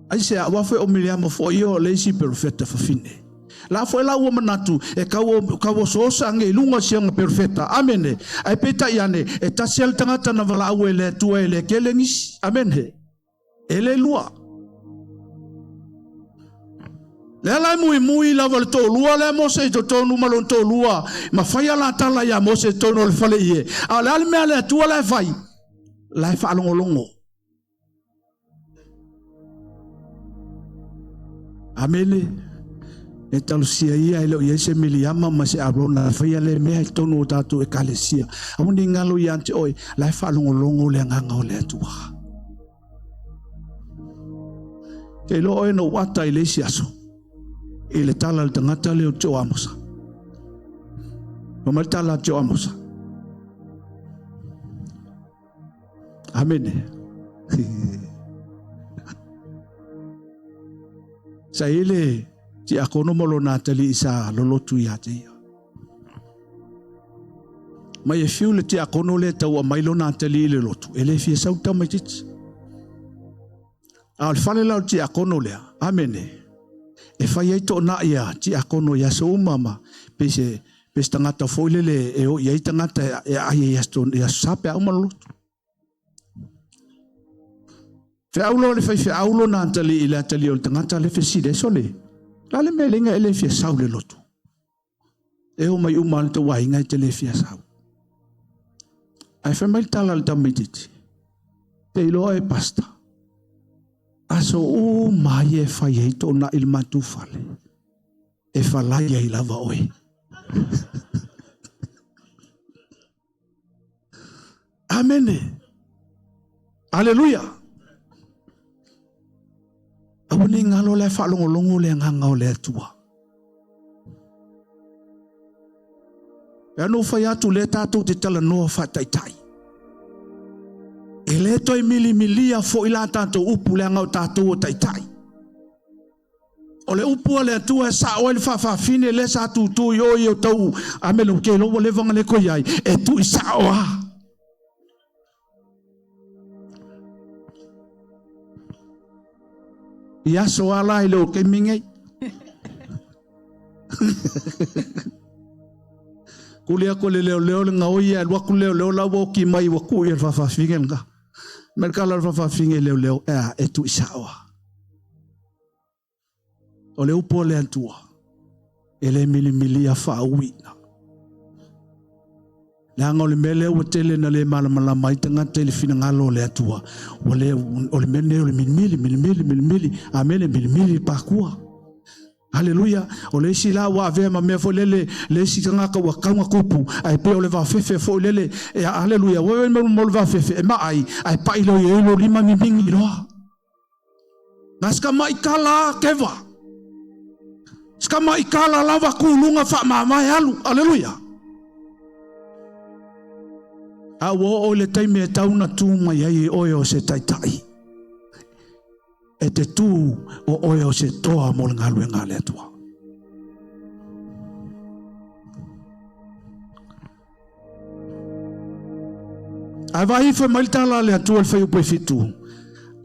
Aisea, aua foi o Miliama foi ia o le isi perofeta fafine. La foi la ua manatu e kau kau osoosa ange i luga o si ona perofeta. Amene. Ae peitai ane, e tasi lava le tagata na valaau e le Atua e le kele nisi. Amene. E le lua. Lea la e muimui lava le toalua lea Mose i totonu ma lona toalua ma fai ala tala ia Mose i totonu o le fale ie. A o le a le mea a le Atua la e fai? La e faalogologo. Amene. E talosia ia e le o i ai se Miliama ma se Arona e faia lea mea i totonu o tatou ekalesia. Aua ne i galo ia te oe, la e faalogologo le agaga o le Atua. Te iloa oe na ou ata i le isi aso i le tala a le tagata lea o Tio Amosa. Fai mai le tala a Tio Amosa. Amene. Sa i le tiakono ma lona atalii sa lolotu ia te ia. Mai e fiu le tiakono lea e tau aumai lona atalii i le lotu, e le fia sau le tamaitiiti. A o le fale la o le tiakono lea, amene, e fai ai toonai a tiakono i aso uma ma pei se, pei se tagata foi lele e o i ai tagata e aai ai i aso, i aso sa pe a uma le lotu. Feau loa le faifeau lona atalii i le atalii o le tagata le fesili ai, sole, la le mea e leaga e le fia sau le lotu. E o mai uma le tou aiga e te le fia sau. Ae fai mai le tala a le tamaitiiti, te iloa e pasta, aso uma ia e fai ai toonai i le matou fale, e falai ai lava oe. Amene. Aleluia. Aua ne i galo la e faalogologo le agaga o le Atua. E ano fai atu lea tatou te talanoa faataitai. E le toe milimilia foi la tatou upu leaga o tatou o taitai. O le upu a le Atua e sao ai le faafafine lea sa tutu i o i o tau amene ke lo ua leva ona le toe i ai e tui sao a. I aso ala i le o taimi nei. Kuli aku le leo leo le ngaoi e alu aku leo leo la ua oki mai ua kui e le faafafine lena. Me le kala le faafafine leo leo e a e tui sao a. O le upu a le Atua, e le milimilia faauiina. Leaga o le mea lea ua tele na le malamalama ai tagata i le finagalo o le Atua. Ua le, o le mea lenei o le milimili, milimili, milimili, amene, milimili le pakua. Haleluia. O le isi la ua avea ma mea foi lele, le isi tagata ua tau na tupu, ae pei o le vaofefe foi lele, e, haleluia, ua mo le vaofefe, e maai, ae pai loa i ai lo lima mimigi loa. Na se tamaitala a keva. Se tamaitala lava kuluga faamavae alu. Aleluia. A ua oo i le taimi e tau na tu mai ai oe o se taitai. E te tu o oe o se toa mo le galuega a le Atua. Ae vaai ifo mai le tala a le Atua i le fuaiupu e fitu.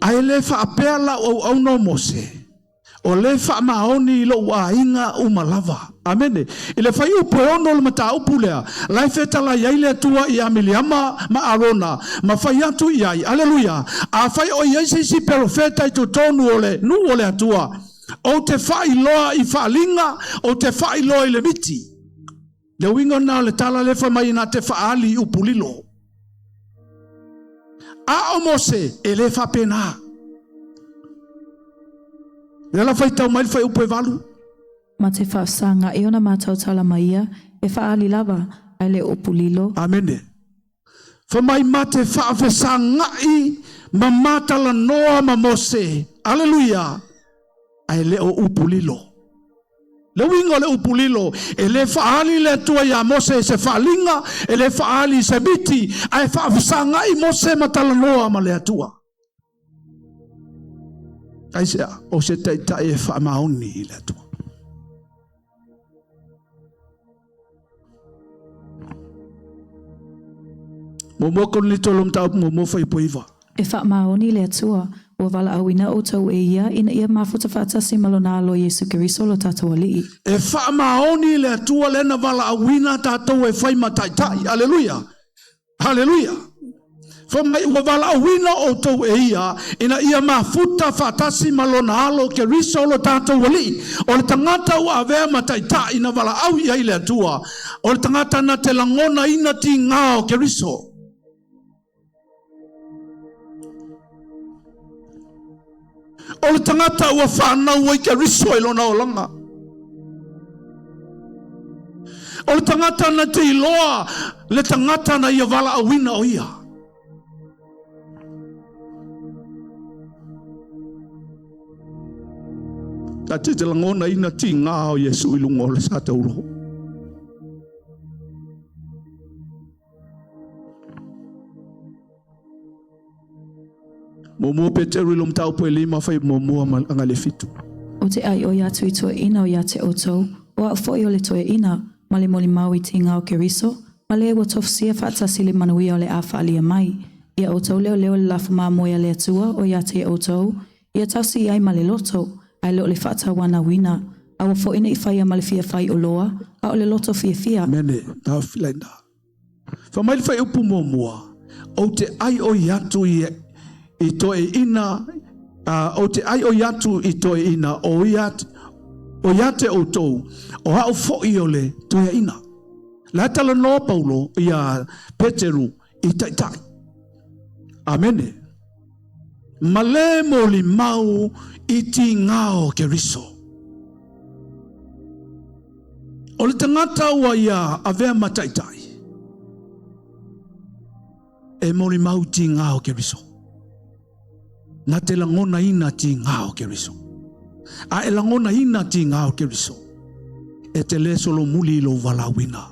Ae le faapea lau auauna o Mose, o le faamaoni i lou aiga uma lava. Amene. I le fuaiupu e 6 o le mataupu lea, la e fetalai ai le Atua ia Miliama ma Arona, ma fai atu i ai, aleluia, afai o i ai se isi perofeta i totonu o le nuu o le Atua, ou te faailoa i faaaliga, ou te faailoa i le miti. Le uiga lena o le tala lea fai mai na te faaali i upu lilo. A o Mose, e le faapena. Lea la faitau mai le fuaiupu e 8. Ma te faafesagaʻi ona matou tala ma ia, e faaali lava, ae le o upu lilo. Amene. Fai mai ma te faafesagaʻi ma matalanoa ma Mose. Aleluia. Ae le o upu lilo. Le uiga o le upu lilo, e le faaali le Atua iā Mose i se faaaliga, e le faaali i se miti, ae faafesagaʻi Mose ma talanoa ma le Atua. Aisea? O se taitai e faamaoni i le Atua. Muamua Korinito lo mataupu muamua fuaiupu 9. E faamaoni le Atua, ua valaauina outou e Ia ina ia mafuta faatasi ma Lona Alo Iesu Keriso lo tatou Alii. E faamaoni le Atua lea na valaauina tatou e fai ma taitai. Aleluia! Haleluia! Fai mai ua valaauina outou e ia ina ia mafuta faatasi ma lona alo Keriso lo tatou Alii. O le tagata ua avea ma taitai na valaau i ai le Atua, o le tagata na te lagonaina tiga o Keriso. O le tagata ua fanau ai Keriso i lona olaga. O le tagata na te iloa le tagata na ia valaauina o ia. Ta te te lagona ina tiga o Iesu i luga o le sa taulo. Muamua Peteru i lo mataupu e 5 fai muamua ma agai le 7. Ou te ʻaiʻoi atu i toeʻina o ia te ʻoutou, o aʻu foʻi o le toeʻina, ma le molimau i tiga o Keriso, ma le ua tofusia faatasi le manuia o le a faaalia mai. Ia ʻoutou leoleo le lafo mamoe a le Atua o ia te ʻoutou, ia tausi i ai ma le loto, ae le o le faatauanauina, aua foʻi ne i faia ma le fia faaiʻoloa, a o le loto fiafia. Mene, taofi laina. Fai mai le fuaiupu muamua, ou te ʻaiʻoi atu i, i toeaina, ou te ʻaiʻoi atu i toeaina o ia, o ia te outou, o au foʻi o le toeaina. La e talanoa Paulo iā Peteru i taitai. Amene. Ma le molimau i tiga o Keriso. O le tagata ua ia avea ma taitai. E molimau tigā o Keriso. Na te lagonaina tigā o Keriso. A e lagonaina tigā o Keriso, e te lē solomuli i lou valaauina.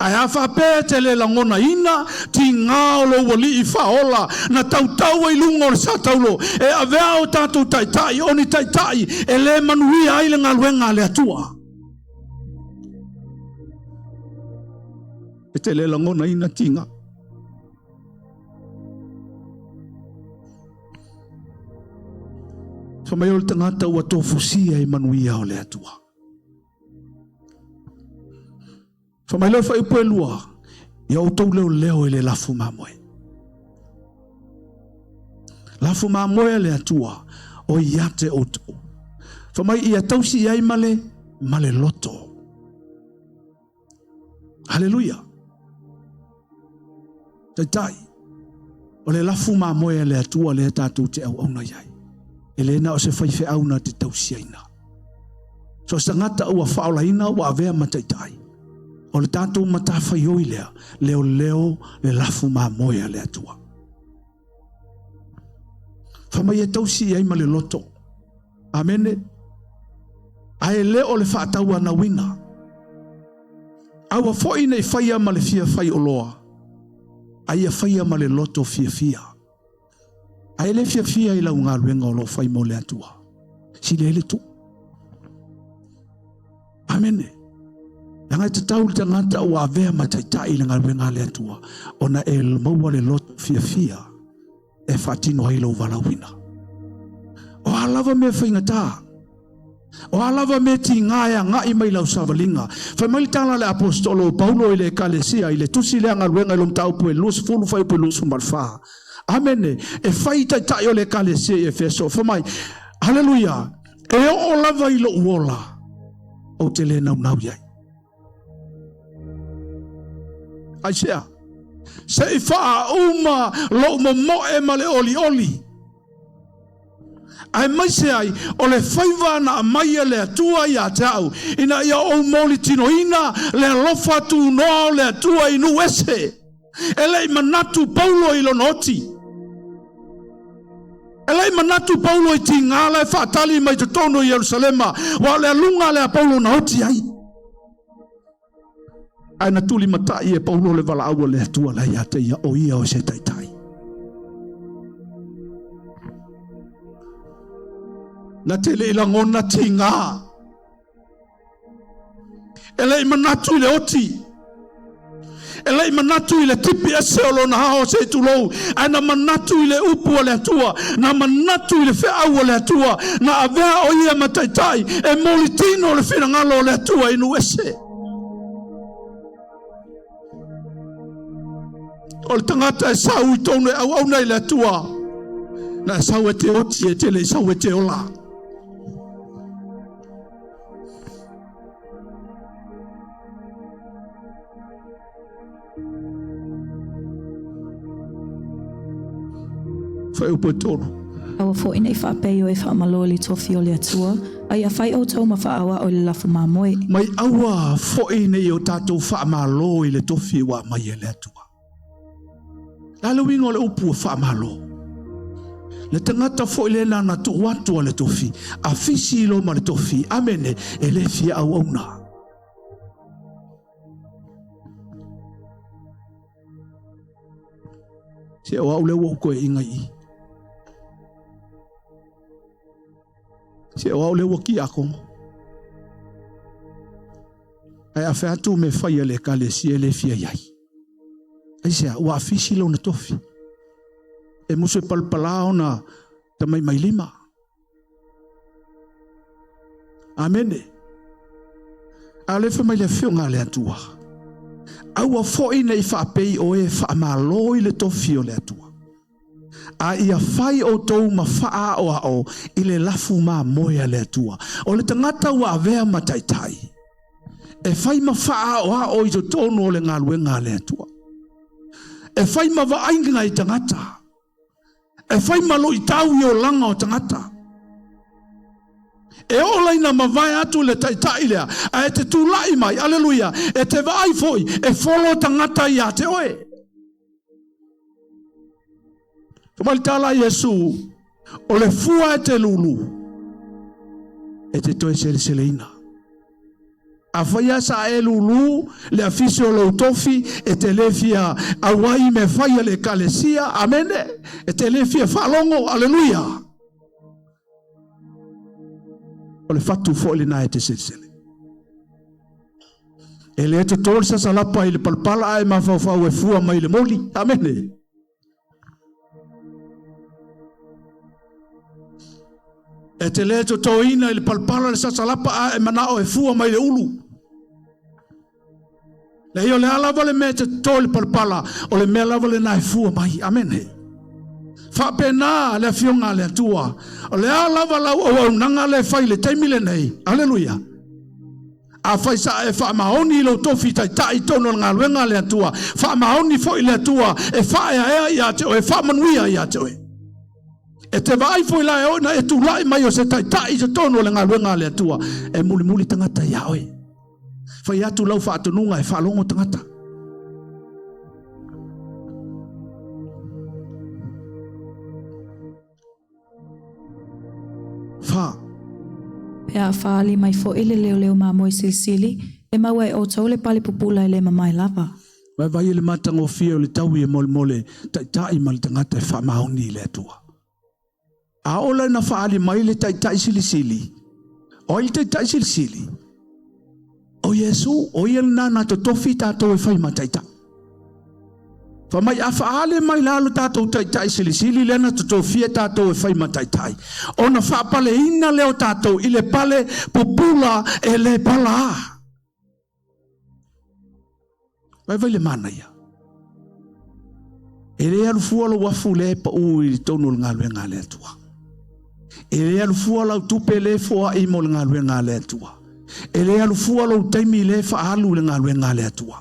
Ae a faapea e te le lagonaina tigā o lou Alii Faaola na tautaua i luga o le sataulo e avea o tatou taitai o ni taitai e le manuia ai le galuega a le Atua. E te le lagonaina tigā. Fai mai o le tagata ua tofusia i manuia o le Atua. Fai mai lea fuaiupu e lua, ia outou leoleo i le lafu mamoe. Lafu mamoe a le Atua, o ia te outou. Fai mai ia tausi i ai ma le, ma le loto. Haleluia! Taitai, o le lafu mamoe a le Atua lea tatou te auauna i ai. E le na o se faifeau na te tausiaina. So se tagata ua faaolaina ua avea ma taitai. O le tatou matafaioi lea, leoleo le lafu mamoe a le Atua. Fai mai e tausi i ai ma le loto. Amene. Ae le o le faatauanauina. Aua foi ne i faia ma le fia fai oloa, a ia faia ma le loto fiafia. A e le fiafia i lau galuega o lo o fai mo le Atua, sili ai le tuu. Amene. Leaga e tatau le tagata ua avea ma taitai i le galuega a le Atua, ona e maua le loto fiafia e faatino ai lou valaauina. O a lava mea faigata, o a lava mea tiga e agai mai lau savaliga. Fai mai le tala a le Aposetolo o Paulo i le Ekalesia i le tusi lea galuega i lo mataupu e 20 fuaiupu e 24. Amene. E fai i taitai o le Ekalesia i Efeso. Fai mai, Haleluia, e oo lava i lou ola, ou te le naunau i ai. Aisea? Se i faauma lou momoe ma le olioli. Aemaise ai o le faiva na aumai e le Atua ia te au, ina ia ou molitinoina le alofa tunoa o le Atua i nuu ese. E le i manatu Paulo i lona oti. E le i manatu Paulo i tiga la e faatali mai totonu o Ierusalema, aua o le aluga lea a Paulo na oti ai. Ae na tulimatai e Paulo le valaau a le Atua la ia te ia, o ia o se taitai. Na te le i lagona tiga. E le i manatu i le oti. E le i manatu i le tipi ese o lona ao se i tulou, ae na manatu i le upu a le Atua, na manatu i le feau a le Atua, na avea o ia ma taitai e molitino le finagalo o le Atua i nuu ese. O le tagata e sau i tonu e auauna i le Atua, na e sau e te oti e te le i sau e te ola. Fuaiupu e tolu. Aua foi ne i faapea o e faamalo i le tofi o le Atua, a ia fai outou ma faaauao i le lafo mamoe. Mai aua foi ne i o tatou faamalo i le tofi ua aumai e le Atua. Le a le uiga o le upu ua faamalo? Le tagata foi lena na tuu atu a le tofi, a fisi loa ma le tofi, amene, e le fia auauna. Se o au lea ua ou toe iga i i. Se o au lea ua kiakono. Ae a fai atu mea fai a le ekalesia e le fia i ai. Aisea, ua afisi lona tofi. E musu e palapala ona tamaimailima. Amene. A o lea fai mai le Afioga a le Atua, aua foi ne i faapei o e faamalo i le tofi o le Atua, a ia fai outou ma faaaoao i le lafu mamoe a le Atua. O le tagata ua avea ma taitai, e fai ma faaaoao i totonu o le galuega a le Atua, e fai ma vaaiga i tagata, e fai ma luitau i olaga o tagata. E oo la ina mavae atu le taitai lea, ae te tulai mai, aleluia, e te vaai foi, e folo tagata ia te oe. Fai mai le tala a Iesu, o le fua e te lulu, e te toe seleseleina. Afai lava sa e lulu le afisi o lou tofi, e te le fia auai i mea fai a le ekalesia, amene, e te le fia faalogo, aleluia. O le fatu foi lena e te selesele. E le toto le sasalapa i le palapala ae mafaufau e fua mai le moli. Amene. E te le totoina i le palapala le sasalapa ae manao e fua mai le ulu. Leai, o le a lava le mea e te toto i le palapala, o le mea lava lena e fua mai. Amene. Faapena le afioga a le Atua. O le a lava lau auaunaga lea e fai i le taimi lenei. Aleluia. Afai sa e faamaoni i lou tofi taitai i totonu o le galuega a le Atua, faamaoni foi le Atua e faaeaea ia te oe, e faamanuia ia te oe. E te vaai foi la e oo ina e tulai mai o se taitai i totonu o le galuega a le Atua, e mulimuli tagata ia oe. Fai atu lau faatonuga e faalogo tagata. Fa. Pe a faaali mai foi le leoleo mamoe silisili, e maua e outou le pale pupula e le mamae lava. Vaivai i le matagofie o le taui e molemole taitai ma le tagata e faamaoni i le Atua. A oo la ina faaali mai le Taitai Silisili, o ai le Taitai Silisili? O Iesu, o ia lena na totofi tatou e fai ma taitai. Fai mai a faaali mai la lo tatou Taitai Silisili lea na totofia tatou e fai ma taitai, ona faapaleina lea o tatou i le pale pupula e le palā. Vaivai le manaia. E le alu fua lou afu lea e pau i totonu o le galuega a le Atua. E le alu fua lau tupe lea e foai mo le galuega a le Atua. E le alu fua lou taimi lea e faaalu i le galuega a le Atua.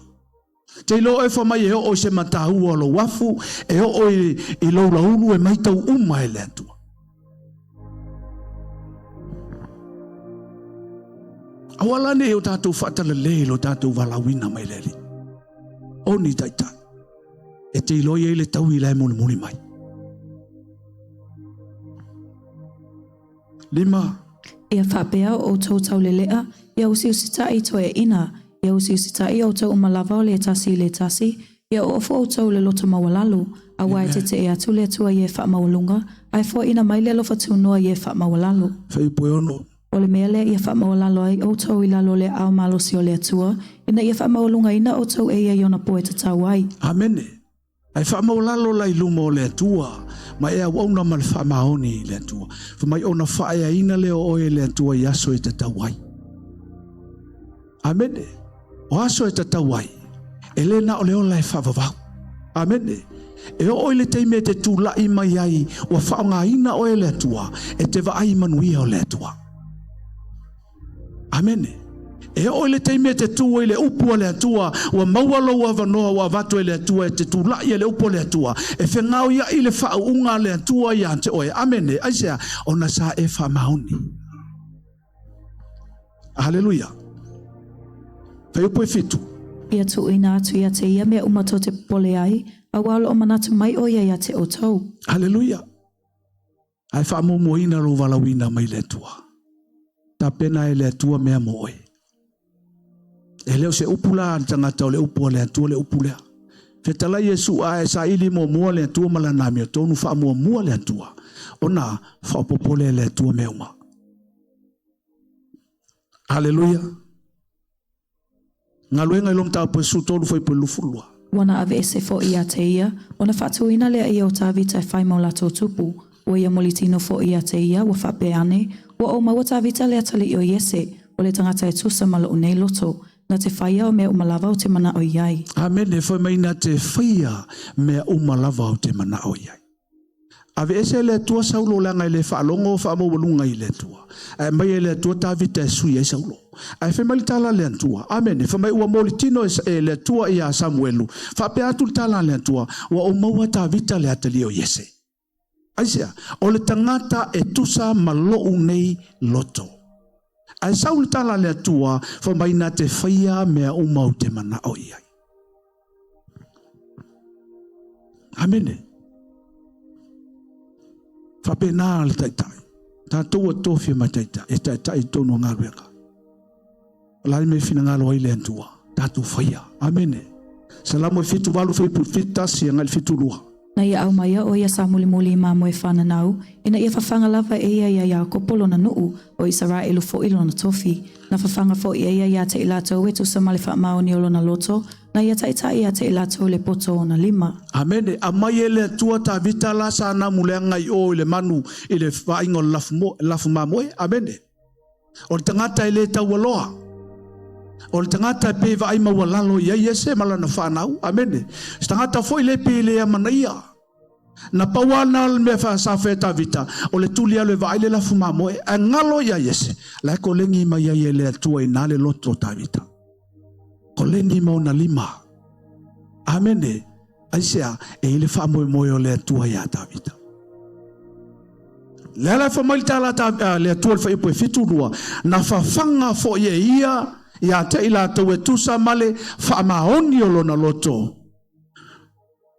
Te iloa oe fai mai e oo i se mataua o lou afu, e oo i, i lou laulu e maitau uma e le Atua. Aua la ne i o tatou faatalale i lo tatou valaauina mai le Alii. O ni taitai, e te iloa i ai le taui la e mulimuli mai. Lima. Ia faapea o outou taulelea, ia usiusitaʻi i toeaiina, ia usiusitaʻi outou uma lava o le tasi i le tasi, Ia oofo outou i le loto maualalo, aua e tetee atu le Atua i e faamaualuga, ae foaiina mai le alofa tunoa i e faamaualalo. Fuaiupu e 6. O le mea lea ia faamaualalo ai outou i lalo o le aao malosi o le Atua, ina ia faamaualugaina outou e ia i ona poe tatau ai. Amene. Ae faamaualalo la i luma o le Atua, ma e auauna ma le faamaoni i le Atua. Fai mai ona faaeaina lea o oe e le Atua i aso e tatau ai. Amene. O aso e tatau ai, e le na o le ola e faavavau. Amene. E oo i le taimi e te tulai mai ai, ua faaaogaina oe e le Atua, e te vaai i manuia o le Atua. Amene. E oo i le taimi e te tu ai i le upu a le Atua, ua maua lou avanoa ua avatu e le Atua e te tulai ai le upu a le Atua, e fegaoiaʻi le faauuga a le Atua ia te oe. Amene. Aisea? Ona sa e faamaoni. Haleluia. Fuaiupu e 7. Ia tuuina atu ia te ia mea uma tou te popole ai, aua o lo o manatu mai ʻo ia iā te ʻoutou. Haleluia. Ae faamuamuaina lou valaauina mai le Atua. Tapena e le Atua mea mo oe. E le o se upu la a le tagata o le upu a le Atua le upu lea. Fetalai Iesu a e saili muamua le Atua ma lana amiotonu faamuamua le Atua ona faaopoopo lea e le Atua mea uma. Haleluia. Galuega i lo Mataupu e 13 fuaiupu 22. Ua na aveese foi ia te ia, ona faatuina lea ia o Tavita e fai mo latou tupu. Ua ia mulitino foi ia te ia, ua faapea ane, Ua ou maua Tavita le atalii o Iese, o le tagata e tusa ma lou nei loto, na te faia o mea uma lava ou te manao i ai. Amene, fai mai na te faia mea uma lava ou te manao i ai. Aveese e le Atua Saulo leaga e le faalogo faamaualuga i le Atua. Ae aumai e le Atua Tavita e sui ai Saulo. Ae fai mai le tala a le Atua, Amene, fai mai ua molitino e le Atua ia Samuelu, faapea atu le tala a le Atua, ua ou maua Tavita le atalii o Iese. Aisea? O le tagata e tusa ma lou nei loto. Ae sau le tala a le Atua, fai mai na te faia mea uma ou te manao i ai. Amene. Faapena le taitai. Tatou ua tofia ma taitai, e taitai i totonu o galuega. O le a le mea e finagalo ai le Atua, tatou faia. Amene. Salamo e 78 fuaiupu 71 agai le 72. Na ia aumaia o ia samulimuli i mamoe fananau, ina ia fafaga lava e ia iā Iakopo lona nuu, o Isaraelu foi lona tofi. Na fafaga foi e ia ia te i latou e tusa ma le faamaoni o lona loto, na ia taitai ia te i latou i le poto o ona lima. Amene. Aumai e le Atua Tavita la sa namu leaga i o i le manu i le vaaiga o le lafu mamoe. Amene. O le tagata e le taualoa. O le tagata e pei e vaai maualalo i ai Iese ma lana fanau. Amene. Se tagata foi lea pei e le amanaia. Na pau lava lena o le mea sa faia e Tavita, o le tuli alu e vaai le lafu mamoe, ae galo ia Iese, la e koleni mai ai e le Atua i ina le loto o Tavita. Koleni ma ona lima. Amene. Aisea? E i ai le faamoemoe o le Atua iā Tavita. Le ala e fai mai le tala a le Atua i le fuaiupu e 72, na fafaga foi e ia ia te i latou e tusa ma le faamaoni o lona loto.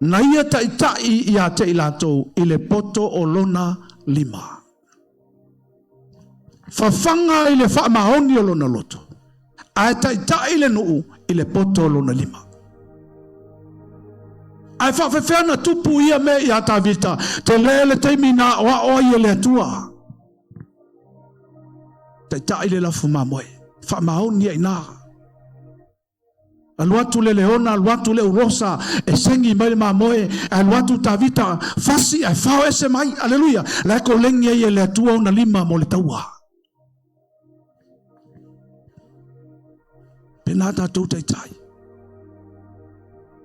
Na ia taitai ia te i latou i le poto o lona lima. Fafaga i le faamaoni o lona loto, ae taitai le nuu i le poto o lona lima. Ae faafefea ona tupu ia mea ia Tavita? Tele le taimi na aoao ai e le Atua. Taitai le lafu mamoe, faamaoni ai ina. Alu atu le leona, alu atu le ulosa, e segi mai le mamoe, alu atu Tavita, fasi ae fao ese mai. Aleluia. La e koleni ai e le Atua ona lima mo le taua. Pena tatou taitai.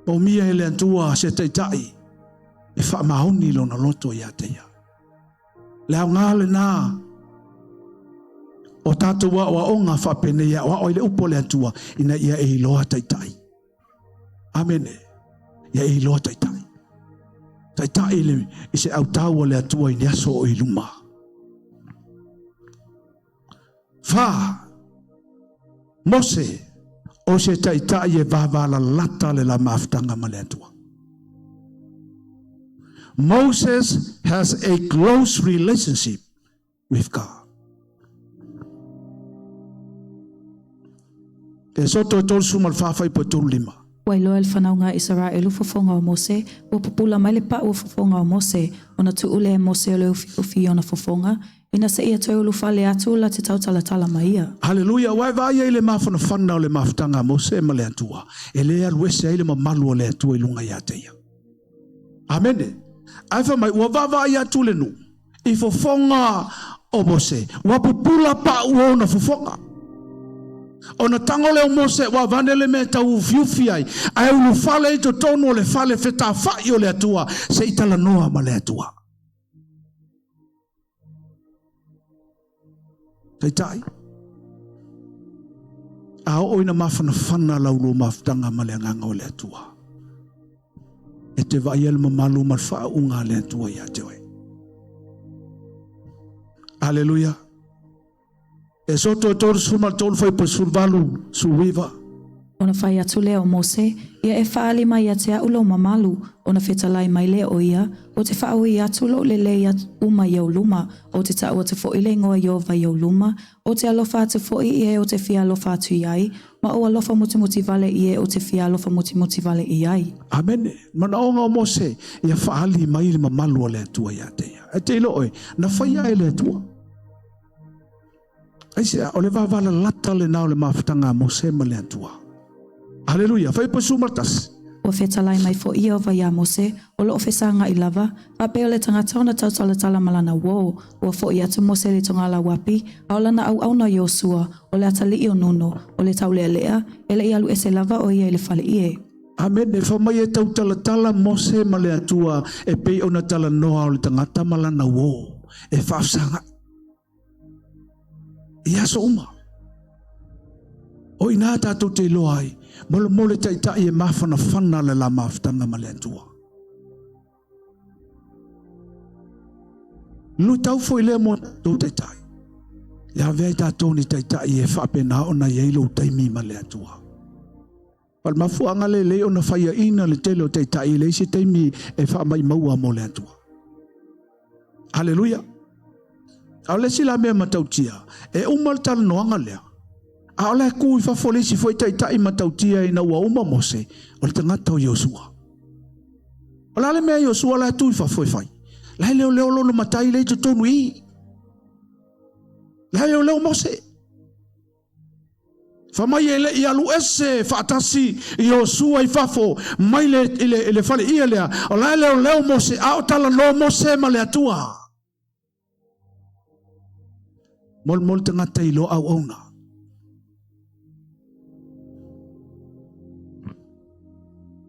Paumia e le Atua se taitai e faamaoni lona loto ia te ia. Le aoga lena o tatou aoaoga faapenei e aoao ai le upu a le Atua ina ia e iloa taitai. Amene. Ia e iloa taitai. Taitai le, i se autau a le Atua i ni aso o i luma. Fa, Mose, o se taitai e vavalalata le la mafutaga ma le Atua. Moses has a close relationship with God. Esoto e 34 fuaiupu e 35. Ua iloa e le fanauga a Isaraelu fofoga o Mose, ua pupula mai le pau o fofoga o Mose, ona tuu lea e Mose o le ufiufi i ona fofoga, ina seia toe ulufale atu la te tautalatala ma ia. Haleluia! Ua e vaai ai i le mafanafana o le mafutaga a Mose ma le Atua, e le alu ese ai le mamalu o le Atua i luga ia te ia. Amene. Ae fai mai, ua vaavaai atu le nuu i fofoga o Mose, ua pupula pau ona fofoga. Ona tago lea o Mose ua avane le mea e tau ufiufi ai, ae ulufale i totonu o le fale fetafai o le Atua se i talanoa ma le Atua. Taitai, a oo ina mafanafana la ulua mafutaga ma le agaga o le Atua, e te vaaia le mamalu ma le faauuga a le Atua ia te oe. Aleluia. Esoto e 33 fuaiupu e 18, 19. Ona fai atu lea o Mose, Ia e faaali mai ia te a'u lou mamalu, ona fetalai mai lea o ia, Ou te faaui atu lou lelei uma i ou luma, ou te ta'u atu foi le igoa Ieova i ou luma, ou te alofa atu foi i e ou te fia alofa atu i ai, ma ou alofa mutimutivale i e ou te fia alofa mutimutivale i ai. Amene. Manaoga o Mose, ia faaali mai le mamalu o le Atua ia te ia. Ae te iloa oe, na faia e le Atua. Aisea, o le vavalalata lena o le mafutaga a Mose ma le Atua. Aleluia. Fuaiupu 11. Ua fetalai mai foi Ieova iā Mose, o loo fesagaʻi lava, faapea o le tagata ona tautalatala ma lana uō. Ua foʻi atu Mose i le togālauapi, a o lana auauna Iosua, o le atalii o Nuno, o le taulealea, e le i alu ese lava o ia i le faleie. Amene. Fai mai e tautalatala Mose ma le Atua e pei ona talanoa o le tagata ma lana uō e faafesagaʻi i aso uma. O i ina tatou te iloa ai, mo le taitai e mafanafana le la mafutaga ma le Atua. Luitau foi lea mo tatou taitai. E avea ai tatou ni taitai e faapena ona i ai lou taimi ma le Atua. O le mafuaaga lea e lelei ona faiaina le tele o taitai e leai se taimi e faamaimaua mo le Atua. Haleluia. A o le isi la mea matautia, e uma le talanoaga lea, a o la e tu i fafo le isi foi taitai matautia ina ua uma Mose, o le tagata o Iosua. O le a le mea Iosua la e tu i fafo e fai? La e leoleo lona matai lea i totonu i i. La e leoleo Mose. Fai mai e le i alu ese faatasi Iosua i fafo mai le, i le, i le faleie lea. O la e leoleo Mose, a o talanoa Mose ma le Atua. Molimoli tagata i lo auauna.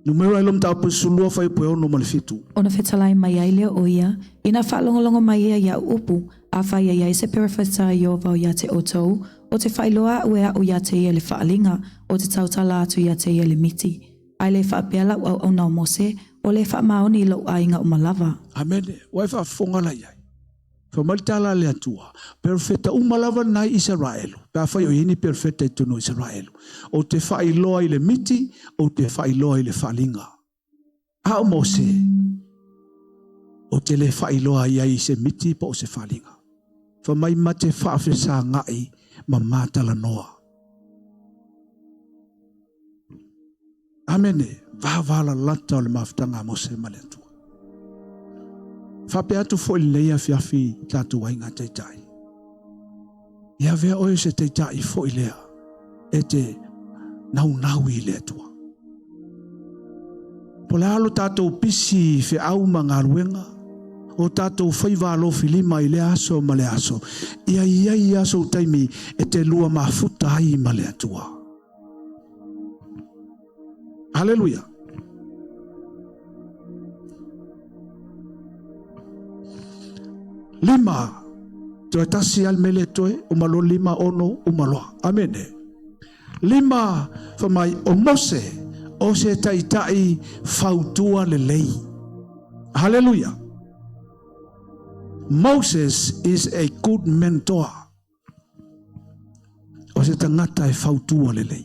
Numera i lo mataupu 12 fuaiupu e 6 ma le 7. Ona fetalai mai ai lea o ia, ina faalogologo mai ia i au upu, afai e i ai se perofeta a Ieova o ia te outou, ou te faailoa a'u e a'u ia te ia le faaaliga, ou te tautala atu ia te ia le miti. Ae le faapea lau auauna o Mose, ua le faamaoni i lou aiga uma lava. Amene. Ua e faafofoga la i ai. Fai mai le tala a le Atua, perofeta uma lava na i Isaraelu, pe afai o i ai ni perofeta i totonu o Isaraelu, ou te faailoa i le miti, ou te faailoa i le faaaliga. A o Mose, ou te le faailoa i ai i se miti po o se faaaliga. Fai mai ma te faafesagai ma matalanoa. Amene. Vavalalata o le mafutaga a Mose ma le Atua. Faapea atu foi lenei afiafi i tatou aiga taitai. Ia avea oe se taitai foi lea e te naunau i le Atua. Po o le a lo tatou pisi i feau ma galuega, o tatou faiva alofilima i lea aso ma lea aso, ia i ai lava sou taimi e te lua mafuta ai ma le Atua. Haleluia. Lima, toe tasi lava le mea lea toe, uma loa lima, ono, uma loa. Amene. Lima, fai mai, o Mose, o se taitai fautua lelei. Haleluia. Moses is a good mentor. O se tagata e fautua lelei.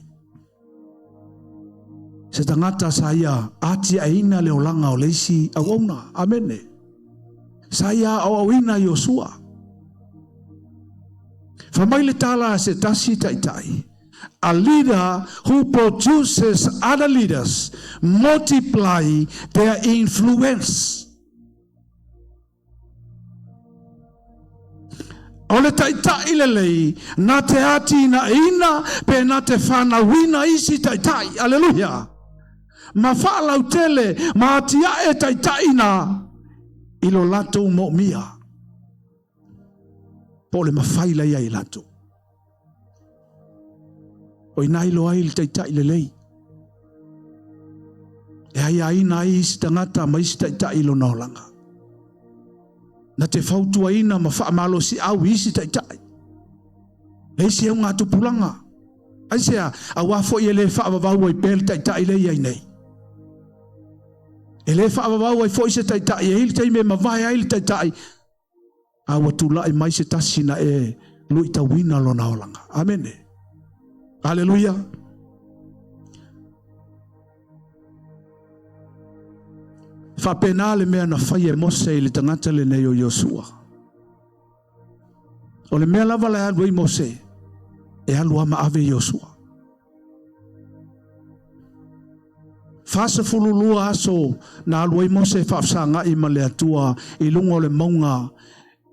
Se tagata sa ia atiaeina le olaga o le isi auauna. Amene. Sa ia aoaoina Iosua. Fai mai le tala a se tasi taitai, A leader who produces other leaders multiply their influence. O le taitai lelei, na te atinaeina pe na te whanauina isi taitai. Aleluia. Ma faalautele, ma atiae taitai na i lo latou moomia. Po o le mafai la ia i latou. O ina iloa ai le taitai lelei. E aiaina ai isi tagata ma isi taitai i lona olaga. Na te fautuaina ma faamalosiau i isi taitai. Le isi augatupulaga. Aisea, aua foi e le faavavau ai pea le taitai lea e i ai nei. E le faavavau ai foi se taitai, e i ai le taimi e mavae ai le taitai, a ua tulai mai se tasi na e luitauina lona olaga. Amene. Aleluia. Faapena le mea na fai e Mose i le tagata lenei o Iosua. O le mea lava la e alu ai Mose, e alu lava ma ave Iosua. 42 aso na alu ai Mose e faafesagai ma le Atua i luga o le mauga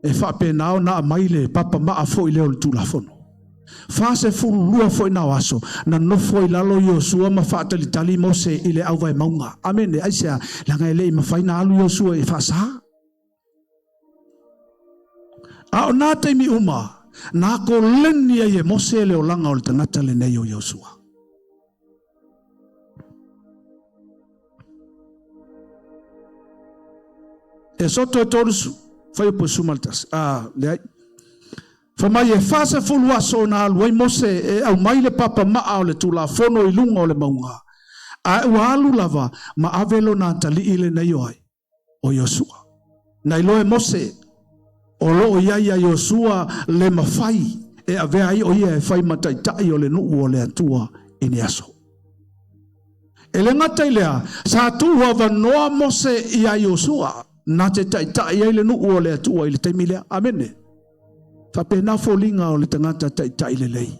e faapena ona aumai le papamaa foi lea o le Tulafono. 42 foi na o aso na nofo ai lalo Iosua ma faatalitali Mose i le auvae mauga. Amene. Aisea? Leaga e le i mafai na alu Iosua e faasa. A o nā taimi uma, na koleni ai e Mose le olaga o le tagata lenei o Iosua. E soto e tolu fuaiupu e 11. Ah, leai. Fai mai e 40 aso na alu ai Mose e aumai le papamaa o le Tulafono i luga o le mauga, ae ua alu lava ma ave lona atalii lenei o ai? O Iosua. Na iloa e Mose, o lo o i ai ia Iosua le mafai e avea ai o ia e fai ma taitai o le nuu o le Atua i ni aso. E le gata i lea, sa tuu avanoa Mose ia Iosua. na te taitai ai le nuu o le Atua i le taimi lea. Amene. Faapena foliga o le tagata taitai lelei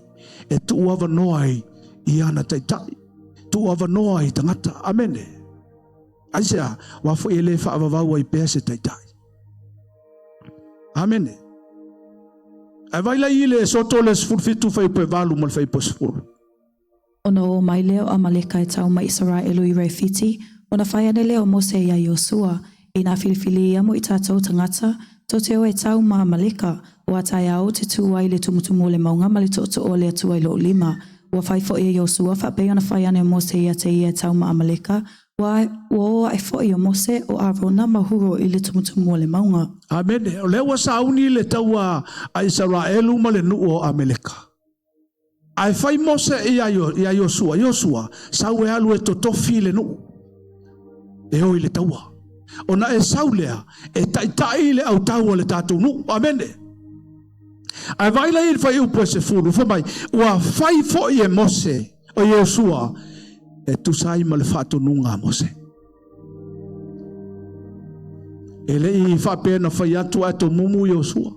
e tuu avanoa ai i ana taitai, tuu avanoa i tagata. Amene. Aisea? Aua foi e le faavavau ai pea se taitai. Amene. Ae vai lai i le Esoto le 17 fuaiupu 8 ma le fuaiupu 10. Ona o mai lea o ʻAmaleka e tau ma Isaraelu i Refiti, ona fai ane lea o Mose iā Iosua, Inā filifili ia mo i tatou tagata, tou te o e tau ma ʻAmaleka, ua taeao ou te tū ai i le tumutumu o le mauga ma le tootoo o le Atua i lou lima. Ua fai foi e Iosua faapei ona fai ane o Mose ia te ia e tau ma ʻAmaleka, ua ua o aʻe foi o Mose, o ʻArona ma Huro i le tumutumu o le mauga. Amene. O lea ua sauni le taua a Isaraelu ma le nuu o Ameleka. Ae fai Mose ia Iosua, Iosua, sau e alu e totofi le nuu, e o i le taua. Ona e sau lea, e taitai le autau a le tatou nuu. Amene. Ae vaai lai i le fuaiupu e 10, fai mai, ua fai foi e Mose, o Iosua, e tusa ai ma le faatonuga a Mose. E le i faapea na fai atu ae tomumu Iosua.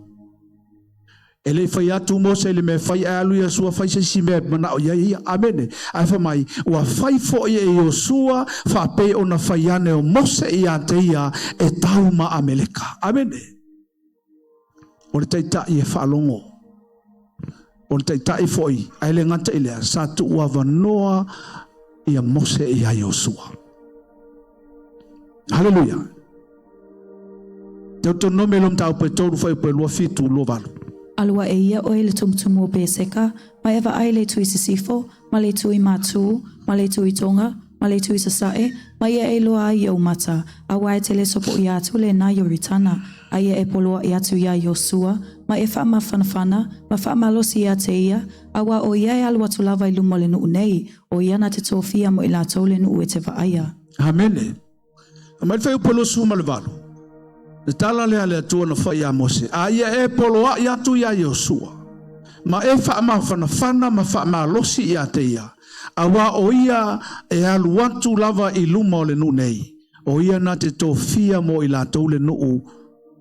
E le i fai atu Mose i le mea e fai ae alu Iosua fai se isi mea e manao i ai ia. Amene. Ae fai mai, ua fai foi e Iosua faapei ona fai ane o Mose ia te ia e tau ma Ameleka. Amene. O le taitai e faalogo. O le taitai foi, ae le gata i lea, sa tuuavanoa ia Mose ia Iosua. Haleluia. Deuteronome lo mataupu e 3 fuaiupu e 27 28. Alu aʻe ia ʻoe i le tumutumu o Peseka, ma e vaai i le itu i sisifo, ma le itu i matū, ma le itu i tonga, ma le itu i sasaʻe, ma ia e iloa ai i ou mata, auā e te le sopoia atu lena Ioritana, a ia e poloaʻi atu iā Iosua, ma e faamafanafana, ma faamalosi ia te ia, auā ʻo ia e alu atu lava i luma o le nuʻu nei, ʻo ia na te tofia mo i latou le nuʻu e te vaaia. Amene. Aumai le fuaiupu e 28. Le tala lea a le Atua na fai iā Mose, A ia e poloaʻi atu iā Iosua, ma e faamafanafana ma faamalosi ia te ia, auā ʻo ia e alu atu lava i luma o le nuu nei, ʻo ia na te tofia mo i latou le nuu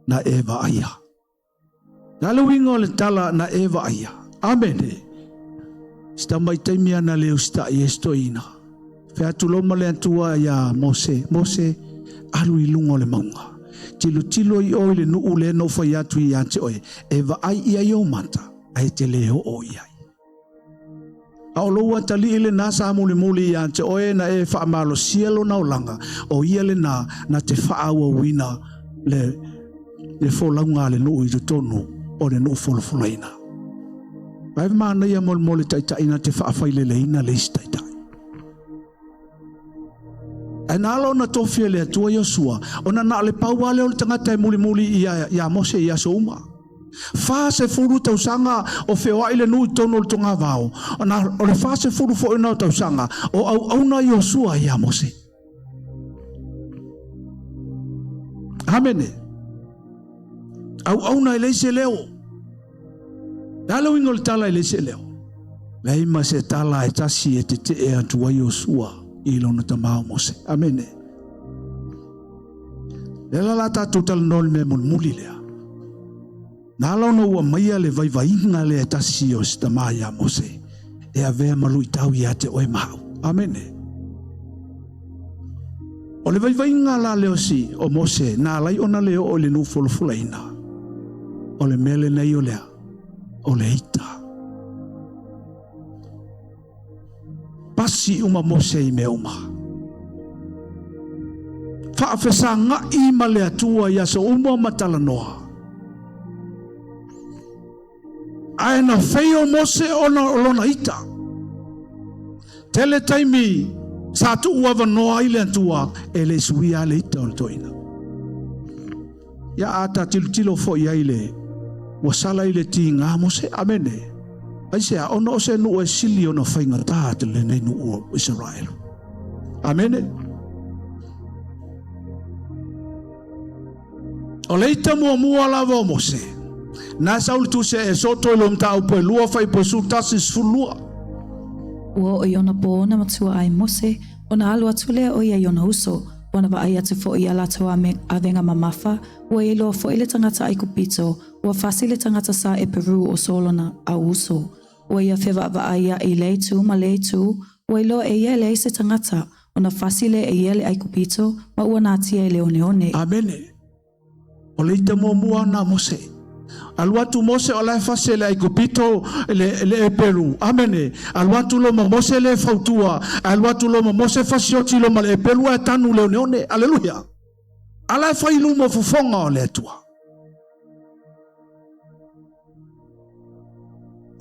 na e vaaia. Na le uiga o le tala na e vaaia. Amene. Si tamai taimi ana le usitai e si toeaina. Fai atu loa ma le Atua iā Mose, Mose, alu i luga o le mauga. Tilotilo i o i le nuu lea na ou fai atu ia te oe, e vaai i ai ou mata, ae e te le oo i ai. A o lou atalii lenā sa mulimuli ia te oe na e faamalosia lona olaga, o ia lenā na te faaauauina le, le folauga a le nuu i totonu o le nuu folafolaina. Vae manaia molemole taitai na te faafaileleina le isi taitai. Ae na ala ona tofi e le Atua Iosua, ona na o le pau lava lea o le tagata e mulimuli ia, ia Mose i aso uma. 40 tausaga o feoai le nuu i totonu o le togavao, ona o le 40 foi ona o tausaga o auauna Iosua ia Mose. Amene. Auauna e leai se leo. Le a le uiga o le tala e leai se leo? Leai ma se tala e tasi e tetee atu ai Iosua i lona tama o Mose. Amene. Lea la la tatou talanoa i le mea mulimuli lea. Na ala ona ua maia le vaivaiga lea e tasi o si tama iā Mose e avea ma luitau ia te oe ma au. Amene. O le vaivaiga la lea o si o Mose na alai ona le oo i le nuu folafolaina, o le mea lenei o lea, o le ita. Pasi uma Mose i mea uma. Faafesagaʻi ma le Atua i aso uma ma talanoa. Ae na fei o Mose ona o lona ita. Tele taimi sa tuu avanoa ai le Atua e le suia le ita o le toeaina. Ia a ta tilotilo foi ai le ua sala i le tiga Mose. Amene. Aisea, ona o se nuu e sili ona faigata te lenei nuu o Isaraelu. Amene. O le ita muamua lava o Mose, na sau le tusi a Esoto i lo mataupu e 2 fuaiupu e 11 12. Ua oo i ona pō ona matua ai Mose, ona alu atu lea o ia i ona uso. Ua na vaai atu foi i a latou avega mamafa, ua iloa foi le tagata Aikupito, ua fasi le tagata sa Eperu o so lona auuso. Ua ia fevaavaaia'i i lea itu ma lea itu, ua iloa e ia e leai se tagata, ona fasi lea e ia le Aikupito, ma ua natia i le oneone. Amene. O le ita muamua na Mose. Alu atu Mose o la e fasi e le Aikupito le Eperu. Amene. Alu atu lo ma Mose le fautua. Alu atu lo ma Mose fasioti lo ma le Eperu e tanu le oneone. Aleluia. Ala e fai luma fofoga o le Atua.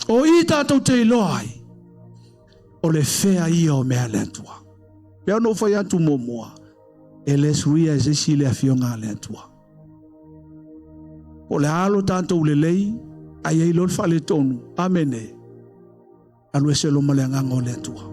O i tātou te iloa ai, o le fea ia o mea le Atua. Pea no fai atu muamua, e le suia e se isi le afioga a le Atua. O le alo tātou lelei, ai ai lo le faaletonu. Amene. Alu ese lo ma le agaga o le Atua.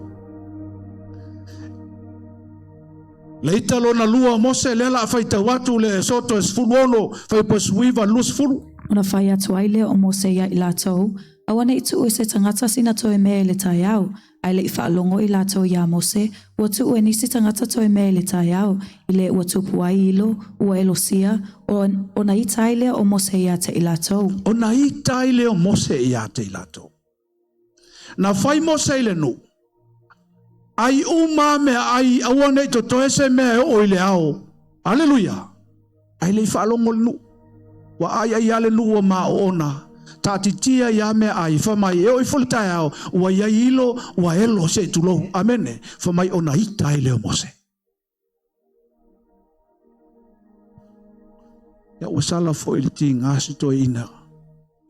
Le ita lona lua o Mose, lea la faitau atu le Esoto e 16, fuaiupu 19, 20. Ona fai atu ai lea o Mose ia i latou, Aua ne i tuu e se tagata sina toe mea i le taeao. Ae le i faalogo i latou iā Mose, ua tuu e nisi tagata toe mea i le taeao, i le ua tupu ai ilo, ua elosia, ona ita ai lea o Mose ia te i latou. Ona ita ai lea o Mose ia te i latou. Na fai Mose i le nuu, ai uma mea ai, aua ne i totoe se mea e oo i le ao. Aleluia. Ai le i faalogo le nuu. Ua ai ai le nuu ua maoona. Taatitia ia mea ai, fai mai e oo ifo le taeao, ua iai ilo, ua elo se i tulou. Amene. Fai mai ona ita ai lea o Mose. Ia ua sala foi le tiga se toeaina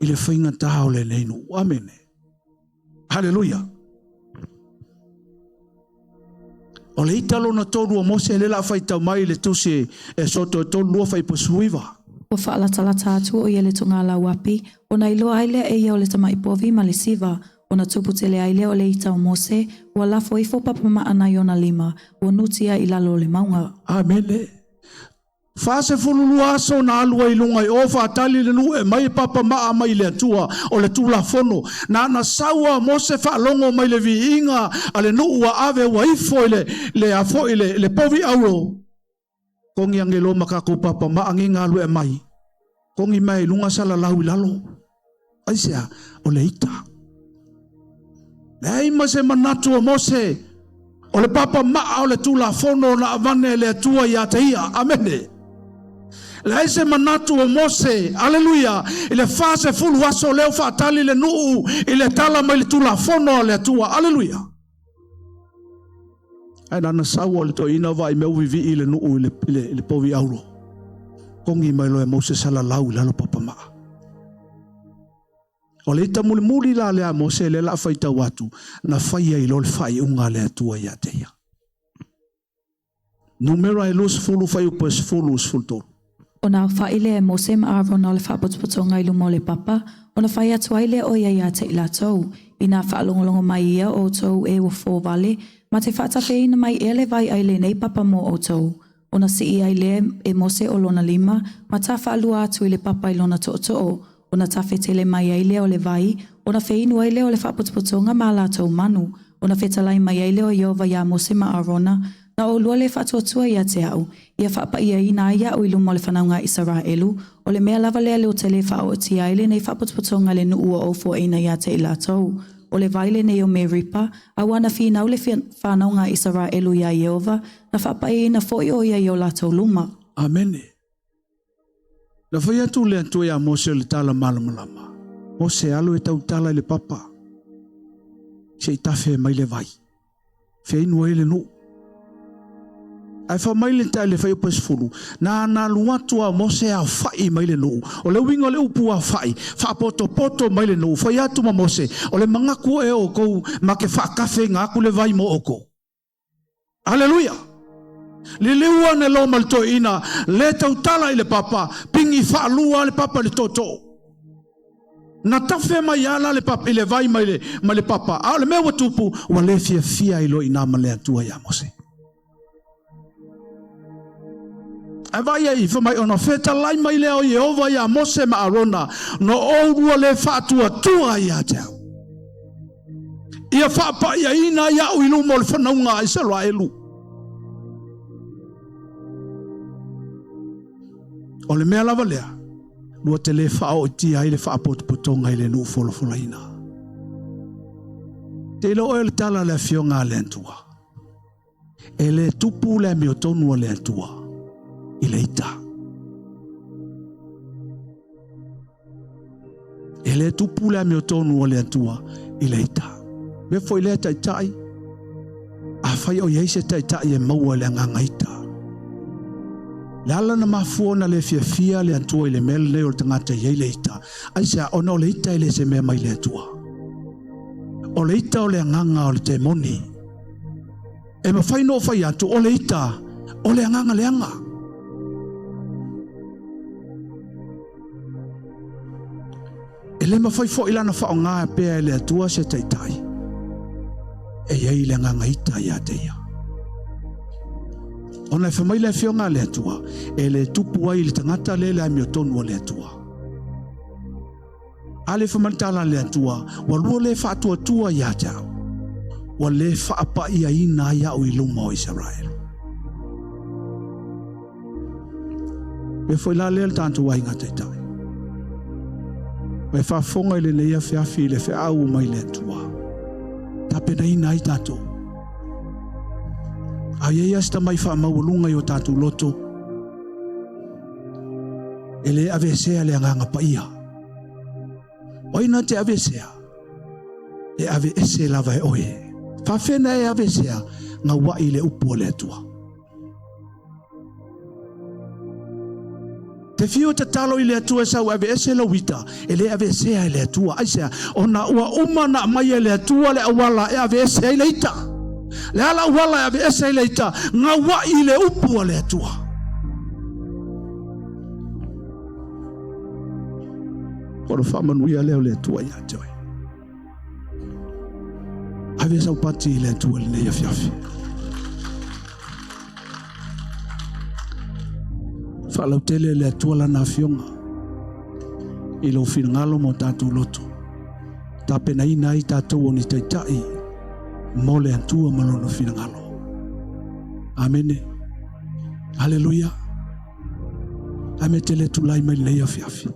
i le faigata o lenei nuu. Amene. Haleluia. O le ita lona tolu o Mose le la faitau mai le tusi Esoto e 3 2 fuaiupu 19. Ua faalatalata atu o ia le togalauapi, ona iloa ai lea e ia o le tamaʻi povi ma le siva, ona tupu tele ai lea o le ita o Mose, ua lafo ifo papamaa nai ona lima, ua nuti ai i lalo o le mauga. Amene. 42 aso na alu ai i luga i o faatali le nuu e mai papamaa mai le Atua o le Tulafono. Na na saua Mose faalogo mai le viiga a le nuu ua ave ua ifo i le a foi le povi auro. Kongi angelo ma kākou papamaa ngi galue mai. Kongi mai i luga salalau i lalo. Aisea, o le ita. Leai ma se manatu o Mose, o le papamaa o le Tulafono na avane e le Atua ia te ia. Amene. Leai se manatu o Mose, aleluia, i le 40 aso leo faatali le nuu i le tala mai le Tulafono a le Atua. Aleluia. Ai nana sau o le toeaina vaai mea vivii le nuu i le povi auro. Kongi mai loa e Mose salalau i lalo papamaa. O le ita mulimuli la lea Mose le la faitau atu, na fai ai lo le faaiuga a le Atua ia te ia. Numera e 20 fuaiupu e 10 13. Ona aofaʻi lea e Mose ma Arona o le faapotopotoga i luma o le papa, ona fai atu ai lea o ia iā te i latou, Inā faalogologo mai ia o outou e ua fō vale, ma te faatafeina mai ea le vai ai lenei papa mo outou. Ona sii ai lea e Mose o lona lima, ma tafaalua atu i le papa i lona tootoo, ona tafetele mai ai lea o le vai, ona feinu ai lea o le faapotopotoga ma latou manu, ona fetalai mai ai lea o Ieova iā Mose ma Arona, Na oulua le faatuatua ia te a'u, ia faapaiaina ai aʻu i luma o le fanauga a Isaraelu, o le mea lava lea le o te lē faaootia ai lenei faapotopotoga i le nuu ua ou foaina iā te i latou. O le vai lenei o Meripa, a ua na finau le fanauga a Isaraelu iā Ieova, na faapaiaina foi o ia i o latou luma. Amene. Na fai atu le Atua iā Mose o le tala malamalama. Mose alu e tautala i le papa. Se i tafe mai le vai. Feinu ai le nuu. Ae fai mai le tai le fuaiupu e 10, na na alu atu a Mose aofaʻi mai le nuu. O le uiga o le upu aofaʻi, faapotopoto mai le nuu. Fai atu ma Mose, o le magaku e oukou ma ke faakafeina aku le vai mo oukou. Aleluia. Liliu ane lo ma le toeaina, le tautala i le papa, pingi faalua le papa i le tootoo. Na tafe mai ala le papa i le vai mai le papa. A o le mea ua tupu, ua le fiafia i lo ina ma le Atua ia Mose. Ae vai ai, fai mai ona fetalai mai lea o Ieova ia Mose ma Arona, no oulua le faatuatua ia te au. Ia faapaiaina ai au i luma o le fanauga a Isaraelu. O le mea lava lea, lua te le faaooitia ai le faapotopotoga i le nuu folafolaina. Te iloa oe o le tala a le Afioga a le Atua, e le tupu le amiotonu a le Atua i le ita. E le tupu le amiotonu a le Atua i le ita. Mea foi lea taitai, afai o i ai se taitai e maua i le agaga ita, le ala na mafua ona le fiafia le Atua i le mea lenei o le tagata e i ai le ita, aisea? Ona o le ita e le se mea mai le Atua. O le ita o le agaga o le temoni. E mafai ona ou fai atu, o le ita o le agaga leaga. E le mafai foi lana faaaoga pea e le Atua se taitai e i ai le agaga ita ia te ia. Ona e fai mai le Afioga a le Atua, e le tupu ai i le tagata lea le amiotonu a le Atua. A le fai mai le tala a le Atua, ua lua le faatuatua ia te au, ua le faapaiaina ai au i luma o Isaraelu. Mea foi la lea le tatou aiga taitai. Ua e faafofoga i lenei afiafi i le feau mai le Atua. Tapenaina ai tatou. A i ai lava se tamai faamaualuga i o tatou loto, e le aveesea le agaga paia. O ai na te aveesea? E aveese lava e oe. Faafefea na e aveesea? Gauai i le upu a le Atua. Te fiu e tatalo i le Atua e sau e aveese lou ita, e le aveesea e le Atua. Aisea? Ona ua uma ona aumai e le Atua le auala e aveese ai le ita. Le a le auala e aveese ai le ita? Gauai i le upu a le Atua. O le faamanuia lea o le Atua ia te oe. Ave sau pati i le Atua i lenei afiafi. Faalautele le Atua lana afioga i lou finagalo ma o tatou loto. Tapenaina ai tatou o ni taitai mo le Atua ma lona finagalo. Amene. Haleluia. Ame te le tulai mai lenei afiafi.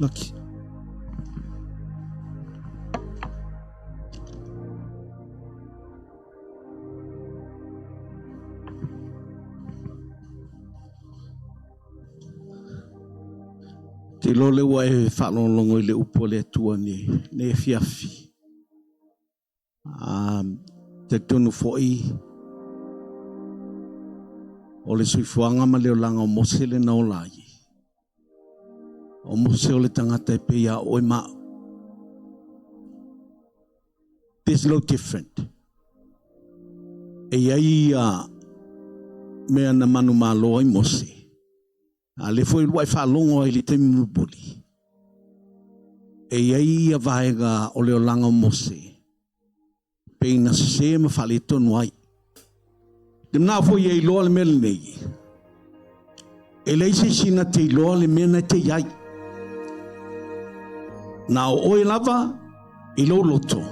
Lucky. Te iloa lea ua e faalogologo i le upu a le Atua i lenei afiafi. Talitonu foi o le soifuaga ma le olaga o Mose lea na ola ai. O Mose o le tagata e pei a oe ma au. There's no different. E i ai ia mea na manumalo ai Mose. A lea foi ua e faalogo ai i le taimi mulimuli, e i ai ia vaega o le olaga o Mose, pei na sese ma faaletonu ai. Te manao foi e iloa le mea lenei, e leai se isi na te iloa le mea na te i ai. Na o oe lava i lou loto.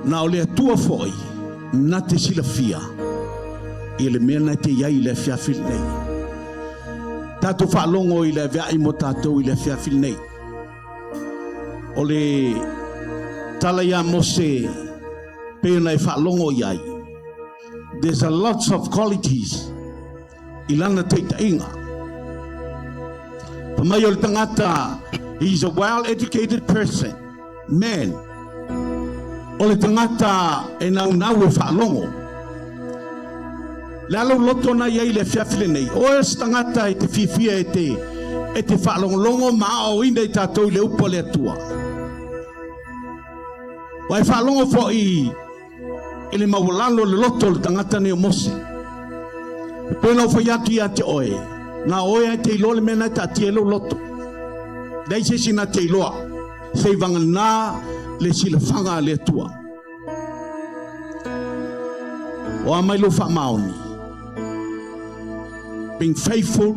Na o le Atua foi na te silafia i le mea na te i ai i le afiafi lenei. Tatou faalogo i le aveai mo tatou i le afiafi lenei. O le tala ia Mose pei ona e faalogo i ai. There's a lots of qualities i lana taitaiga. Fa mai o le tagata, he is a well educated person, man. O le tagata e naunau e faalogo. Le a lou loto na i ai i le afiafi lenei? O oe o se tagata e te fiafia e te e te faalogologo ma aoaoina i tatou i le upu a le Atua. Ua e faalogo foi i le maualalo o le loto o le tagata nei o Mose. E pei ona ou fai atu ia te oe, na o oe lava e te iloa le mea na e taatia ai lou loto. Leai se isi na te iloa, seivagana le silafaga a le Atua. O a mai lou faamaoni? Being faithful.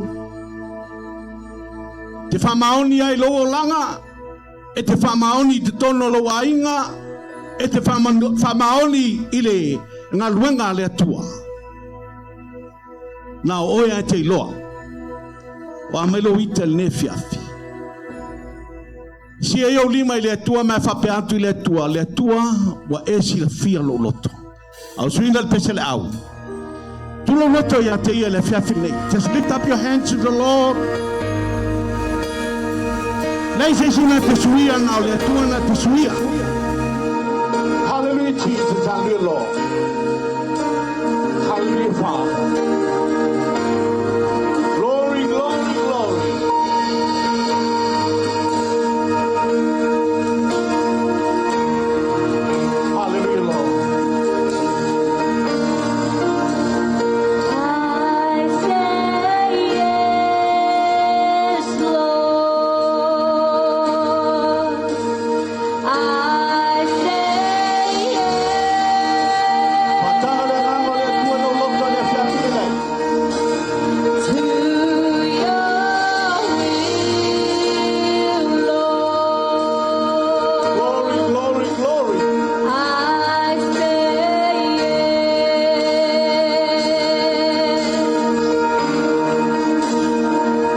Te faamaoni ai lou olaga. E te faamaoni i totonu o lou aiga, e te faamaoni i le galuega a le Atua. Na o oe lava e te iloa. O a mai lou ita i lenei afiafi. Sia i ou lima i le Atua ma e faapea atu i le Atua, le Atua ua e silafia lou loto. A o suiina le pese le au. Tu lou loto ia te ia i le afiafi lenei. Just lift up your hands to the Lord. Leai se isi na te suia na o le Atua na te suia. Hallelujah, Jesus. Hallelujah, Lord. Hallelujah, Father. Glory, glory, glory. Hallelujah, Lord. I say yes, Lord. I say yes Patana le agaga o le Atua i lou loto i le afiafi lenei. to your will, Lord. Glory, glory, glory. I say yes.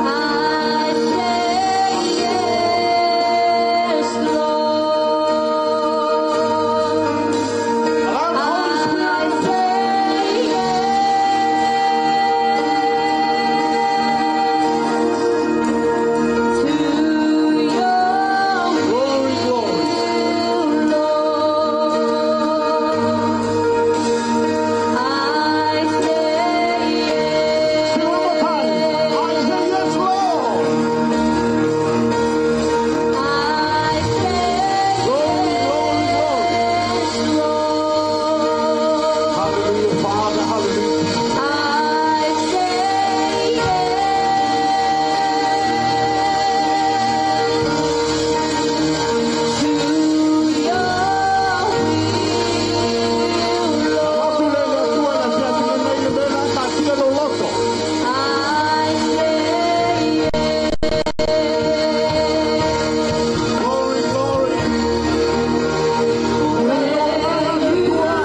I say yes, Lord. Allow the Holy Spirit. I say yes to your Glory, glory. will, Lord. I say Sing one more time. I say yes, Lord. I say Glory, glory, glory. yes, Lord. Hallelujah, Father. Hallelujah. I say yes to your will, Atu le le Atua i le afiafi lenei le mea la taatia lou loto. I say Glory, glory. Le agaga o le Atua.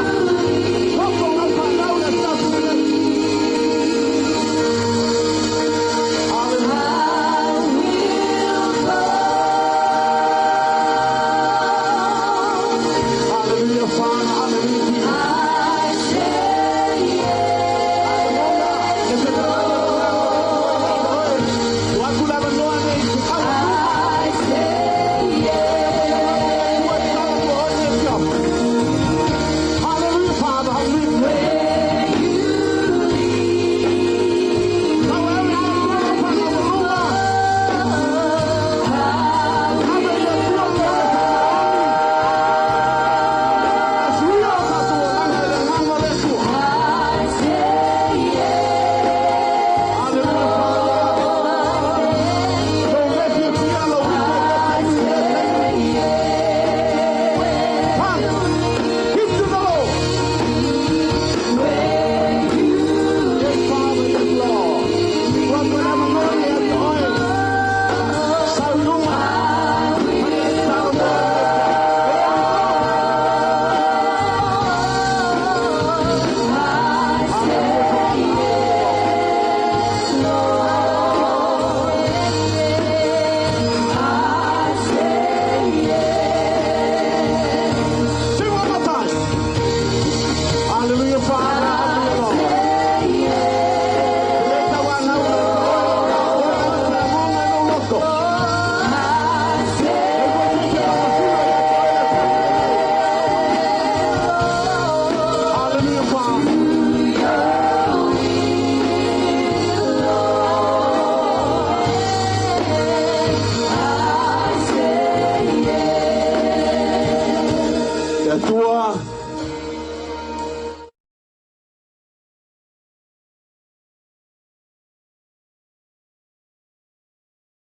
Loto na whanau le afiafi lenei. Hallelujah. I will go. Hallelujah, Father. Hallelujah, Jesus. I say I say Hallelujah, Father. Hallelujah. where you lead. I say Give to the Lord. where you Yes, Father, yes, Lord. Sing one more time. Hallelujah, Father. Hallelujah, Lord. Hallelujah, Father. Le Atua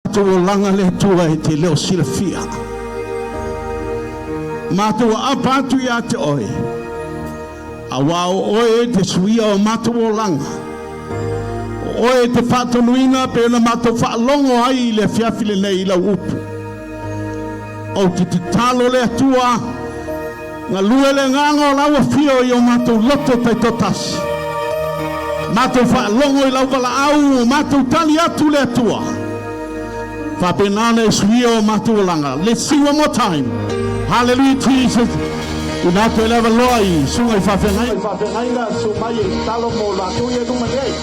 Matou olaga le Atua e te le o silafia. Matou aapa atu ia te oe. Auā o oe e te suia o matou olaga. O oe e te faatonuina pe ona matou faalogo ai i le afiafi lenei i lau upu. Ou te tatalo le Atua, galue le agaga o lau afio i o matou loto taitoatasi. Matou faalogo i lau valaau, o matou tali atu le Atua. Faapena ona e suia o matou olaga. Let's sing one more time. Hallelujah, Jesus. Tuuina atu ai le avanoa i susuga i faafeagaiga. Faafeagaiga susu mai e tatalo mo latou ia e luma nei.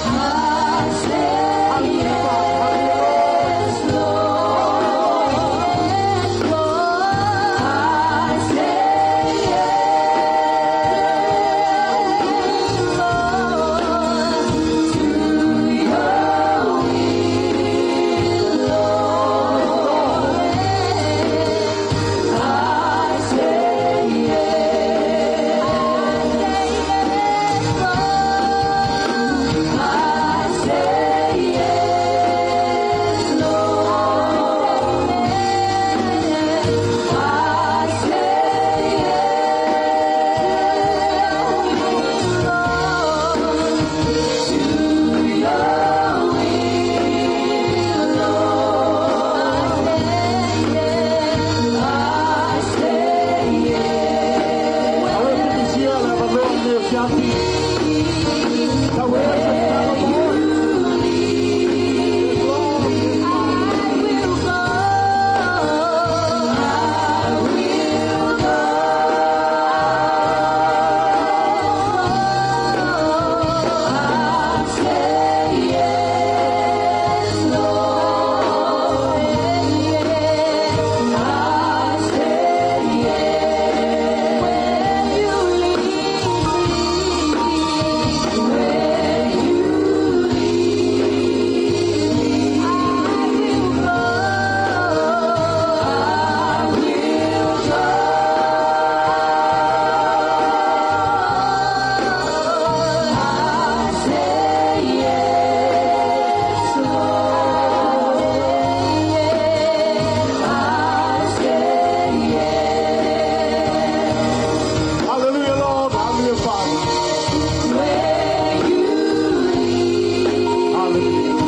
Awe finisia le avanoa i lenei afiafi. Tau ea se tatalo mo oe. Yes, Lord. Yes, Lord. Hallelujah, Lord. Hallelujah, Father. Hallelujah.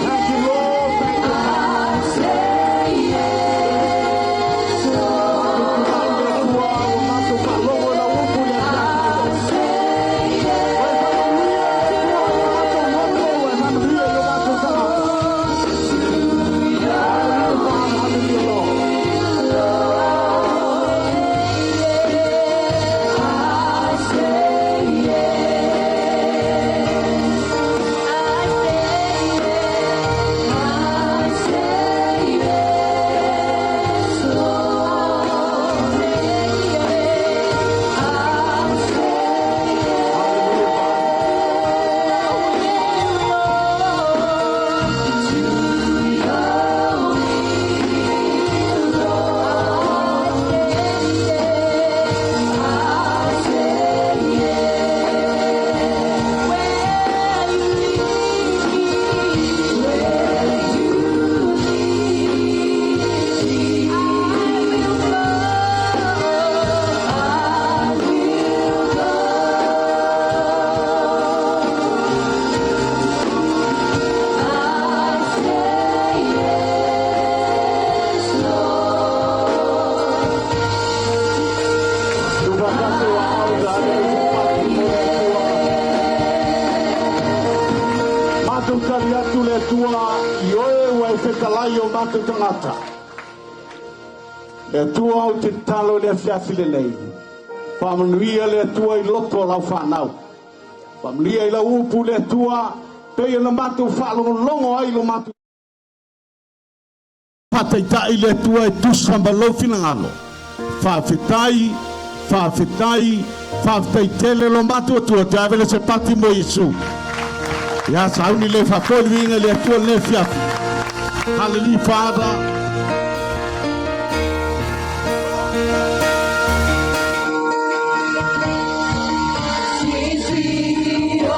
Thank you, Lord. Thank you, Father. Matou tali atu le Atua i oe ua e fetalai o matou tagata. Le Atua ou te tatalo i le afiafi lenei. Faamanuia le Atua i loto o lau fanau. Faamanuia i lau upu le Atua, pei ona matou faalogologo ai lo matou. Faataitai le Atua e tusa ma lou finagalo. Faafetai, faafetai, faafetai tele lo matou Atua. Te ave le se pati mo Iesu. Ia sauni le faafoi le viiga i le Atua lenei afiafi. Hallelujah, Father. Sweet, sweet.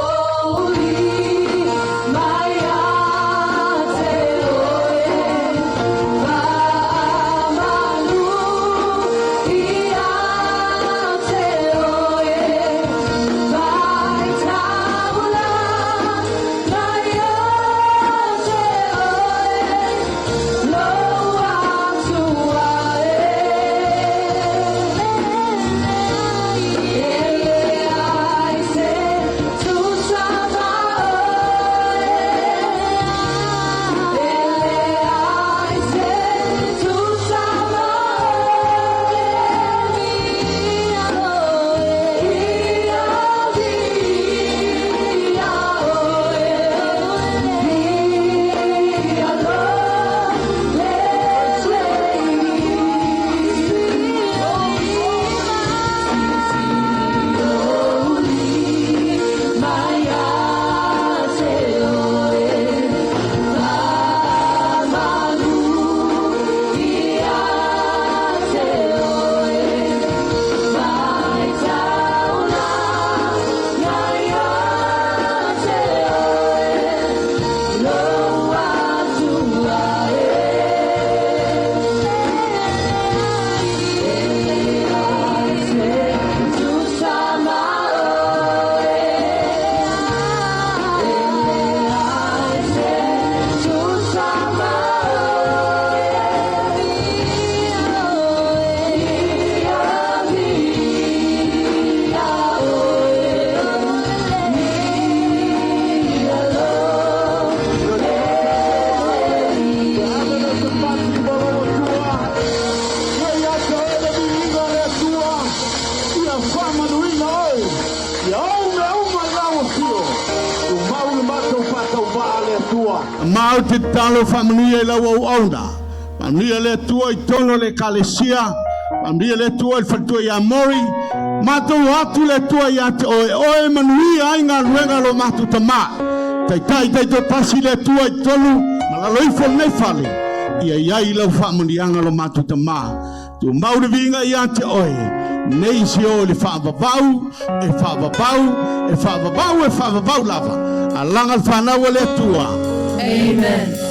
Tamā, ou te tatalo faamanuia i lau auauna. Faamanuia le Atua i totonu o le Ekalesia, faamanuia le Atua i le faletua ia Mori, matou o atu le Atua ia te oe, oe e manuia ai galuega a lo matou Tamā. Taitai taitoatasi le Atua i totonu ma lalo ifo o lenei fale, ia i ai lau faamanuiaga lo matou Tamā. Tumau le viiga ia te oe, nei se o i le faavavau, e faavavau, e faavavau, e faavavau lava. Alaga le fanau a le Atua. Amen.